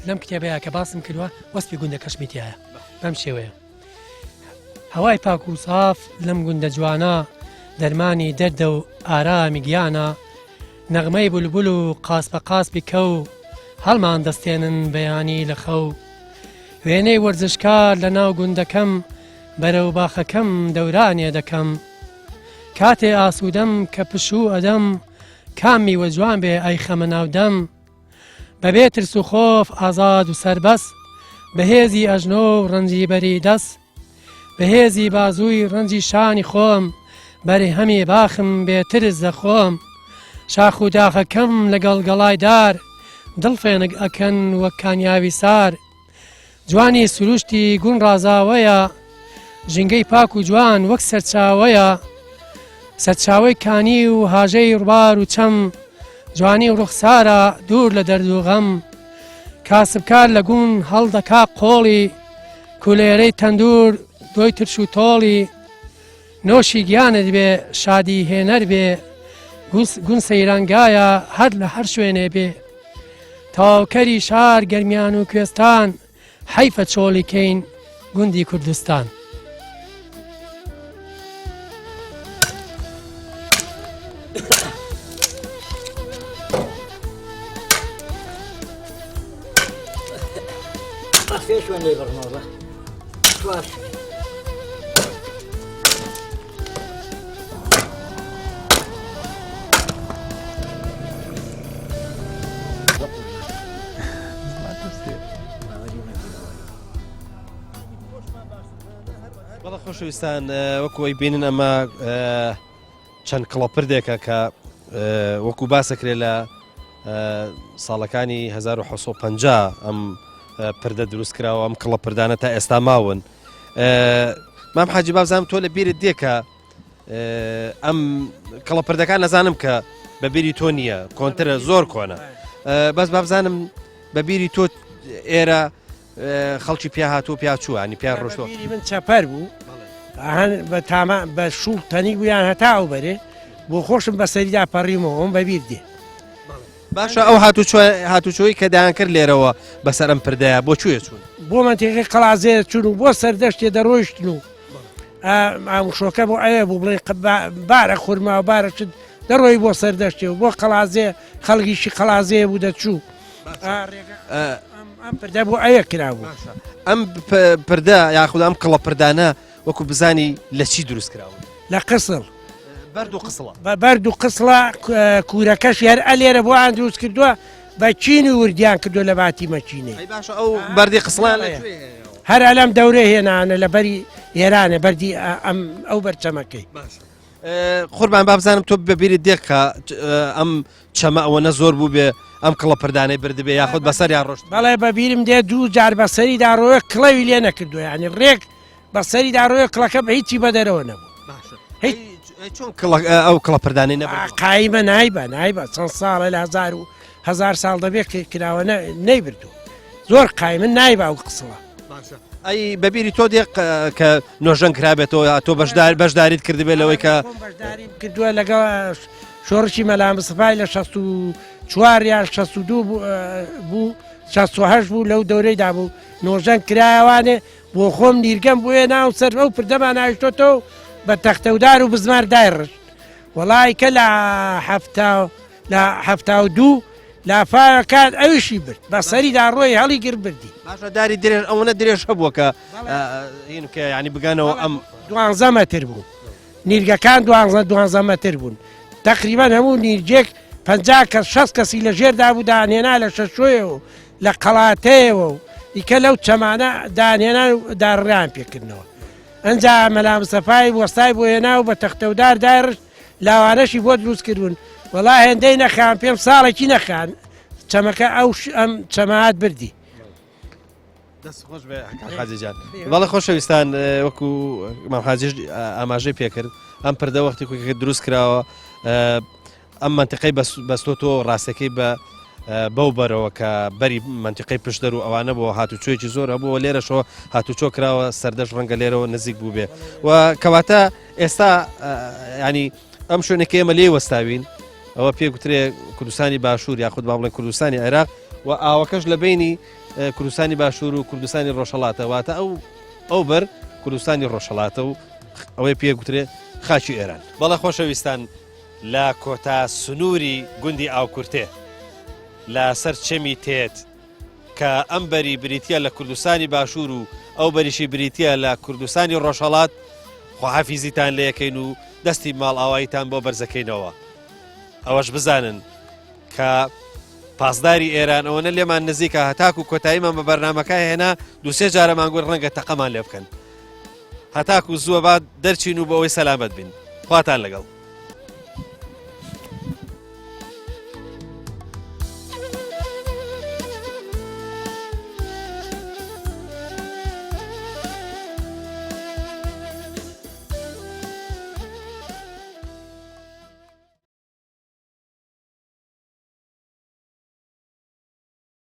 لەم کتێبەیە کە باسم کردووە وەسپی گوندەکەشمی تایە بەم شێوەیە هەوای پاک و ساف لەم گوندە جوانە دەرمانی دەردە و ئارامی گیانە نەغمەی بولبول و قاسپە قاسپی کەو هەڵمان دەستێنن بەیانی لە خەو وێنەی وەرزشکار لە ناو گوندەکەم بەرەو باخەکەم دەورانێ دەکەم کاتێ ئاسوودەم کە پشوو ئەدەم کام میوە جوان بێ ئەیخەمە ناو دەم بەبێ ترس و خۆف ئازاد و سەربەست بەهێزی ئەژنۆ و ڕەنجی بەری دەست بەهێزی بازووی ڕەنجی شانی خۆم بەرهەمی باخم بێ ترس دەخۆم شاخ و داخەکەم لەگەڵ گەڵای دار دڵ فێنک ئەکەن وەک کانیاوی سار جوانی سروشتی گون ڕازاوەیە ژینگەی پاک و جوان وەک سەرچاوەیە سەرچاوەی کانی و هاژەی ڕوبار و چەم جوانی و ڕوخسارە دوور لە دەرد و غەم کاسبکار لە گون هەڵدەکا قۆڵی کولێرەی تەندور دۆی ترش و تۆڵی نۆشی گیانت بێ شادی هێنەر بێ گون سەیرانگایە هەر لە هەر شوێنێ بێ تەواوکەری شار گەرمیان و کوێستان حەیفە چۆڵی کەین گوندی کوردستان. شوێن لێ بڕمەوە چوار بەڵە خۆشەویستان وەکو ئەی بینن ئەمە چەند کڵەپردێکە کە وەکو باسەکرێت لە ساڵەکانی 1950 ئەم پردە دروست کراوە ئەم کڵە پردانە تا ئێستا ماون مام حاجی بابزانام تۆ لە بیرت دێ کە ئەم کەڵە پردەکان نەزانم کە بە بیری تۆ نییە کۆنترە زۆر کۆنە بەس بابزانم بە بیری تۆ ئێرە خەڵکی پیا هاتوو پیا چووانی پیا ڕۆشتۆ من چەپەر بوو هەن بە تاما بە شوڵ تەنیک بوویان هەتا ئەو بەرێ بۆ خۆشم بەسەریدا پەڕیمەوە ئەوم بەبیر دێ باشە ئەو هاتوچۆی کە دایان کرد لێرەوە بەسەر ئەم پردەیە بۆ کوێ چوون؟ بۆ مەنتیقەی قەڵازێ چون و بۆ سەردەشتێ دەڕۆیشتن و ئامشۆکە بۆ ئەوێ بوو بڵێ بارە خورما و بارە شت دەڕۆی بۆ سەردەشتێ و بۆ قەڵازێ خەڵکیشی قەڵازێ بوو دەچوو ئەم پردە بۆ ئەوێ کرابوو ئەم پردە یاخود ئەم کڵە پردانە وەکو بزانی لە چی دروست کراون؟ لە قسڵ. بەرد و قسڵە. بە بەرد و قسڵە کوورەکەشی هەر ئەلێرە بۆیان دروست کردووە بە چین و وردیان کردووە لە باتی مەکینەی. ئەی باشە ئەو بەردی قسڵیان لە کوێ هێناوە؟ هەر ئەلەم دەورەی هێنانە لە بەری ئێرانە بەردی ئەم ئەو بەرچەمەکەی. باشە قوربان با بزانم تۆ بە بیرت دێ کە ئەم چەمە ئەوەنە زۆر بوو بێ ئەم کڵە پردانەی بردبێ یاخود بەسەر یا ڕۆشت بەڵێ بە بیرم دێ دوو جار بەسەریدا ڕۆیە کڵەوی لێ نەکردووە یعنی ڕێک بەسەریدا ڕۆیە کڵەکە بە هیچی بەدەرەوە نەبوو هیچ چۆن ئەو کڵە پردانەی نەبرد قایمە نایبە نایبە چەند ساڵە لە هزار و هزار ساڵ دەبێت کراوە نەیبردو زۆر قایمن نایبا و قسڵە ئەی بەبیری تۆ دێ کە نۆژەن کرابێتەوە تۆ بەشدار بەشداریت کردبێت لەوەی کە بەشداریم کردووە لەگەڵ شۆڕشی مەلا مستەفای لە 64 یان 62 بوو 68 بوو لەو دەورەیدا بوو نۆژەن کرایەوانێ بۆ خۆم نیرگەم بۆ هێنا و سەر ئەو پردەمان هاویشتۆتەوە و بە تەختەودار و بزمار دایڕشت وەڵای کە لە حەفتا لە 72 لافاوەکان ئەویشی برد بە سەریدا ڕۆی هەڵی گر بردی باشە داری درێژ ئەوەنە درێژ هەبووە کە هین کە ینی بگەنەوە ئەم دوانزە مەتر بوو نیرگەکان دوانزە دوانزە مەتر بوون تقریبان هەموو نیرگێک پ کەس 6 کەسی لە ژێردا بوو دانێنا لە شەشۆیەوە لە قەڵاتەیەوە و ئیکە لەو چەمانە دانێنان و داڕیان پێکردنەوە ئەجا مەلا مستەفای وەستای بۆ هێنا و بە تەختەودار دایڕشت لاوانەشی بۆ دروست کردبوون وەڵا هێندەی نەخان پێم ساڵێکی نەخان چەمەکە ئەو ئەم چەمات بردی. دەست خۆش بێ حاجی جان بەڵێ خۆشەویستان وەکو مام حاجیش ئاماژەی پێکرد ئەم پردە وەختی کوکە دروست کراوە ئەم مەنتیقەی بەستۆتەوە ڕاستەکەی بە بەو بەرەوە کە بەری مەنتیقەی پشدەر و ئەوانە بۆ هاتوچۆیەکی زۆر هەبووە لێرەشەوە هاتوچۆ کراوە سەردەش ڕەنگە لێرەوە نزیک بوو بێ و کەواتە ئێستا ینی ئەم شوێنێک ئێمە لێ وەستاوین ئەوە پێ گوترێ کوردستانی باشوور یاخود با بڵێن کوردستانی عێراق و ئاوەکەش لە بینی کوردستانی باشوور و کوردستانی ڕۆژهڵاتە واتە ئەو ئەو بەر کوردستانی ڕۆژهڵاتە و ئەوەی پێ گوترێ خاکی ئێران بەڵێ خۆشەویستان لە کۆتا سنووری گوندی ئاوکورتێ لە سەر چەمی تێت کە ئەم بەری بریتە لە کوردستانی باشوور و ئەو بەریشی بریتە لە کوردستانی ڕۆژهەڵات خواحافیزیتان لەکەین و دەستی ماڵئاواییتان بۆ بەرزەکەینەوە ئەوەش بزانن کە پاسداری ئێران ئەوەنە لێمان نزیکە هەتاکو کۆتاییمان بە بەرنمەکە هێنا دوسێ جارەمان گوت ڕەنگە تەقەمان لێ بکەن هەتاکو زووە با دەرچین و بۆ ئەوەی سەلامەت بین خواتان لەگەڵ.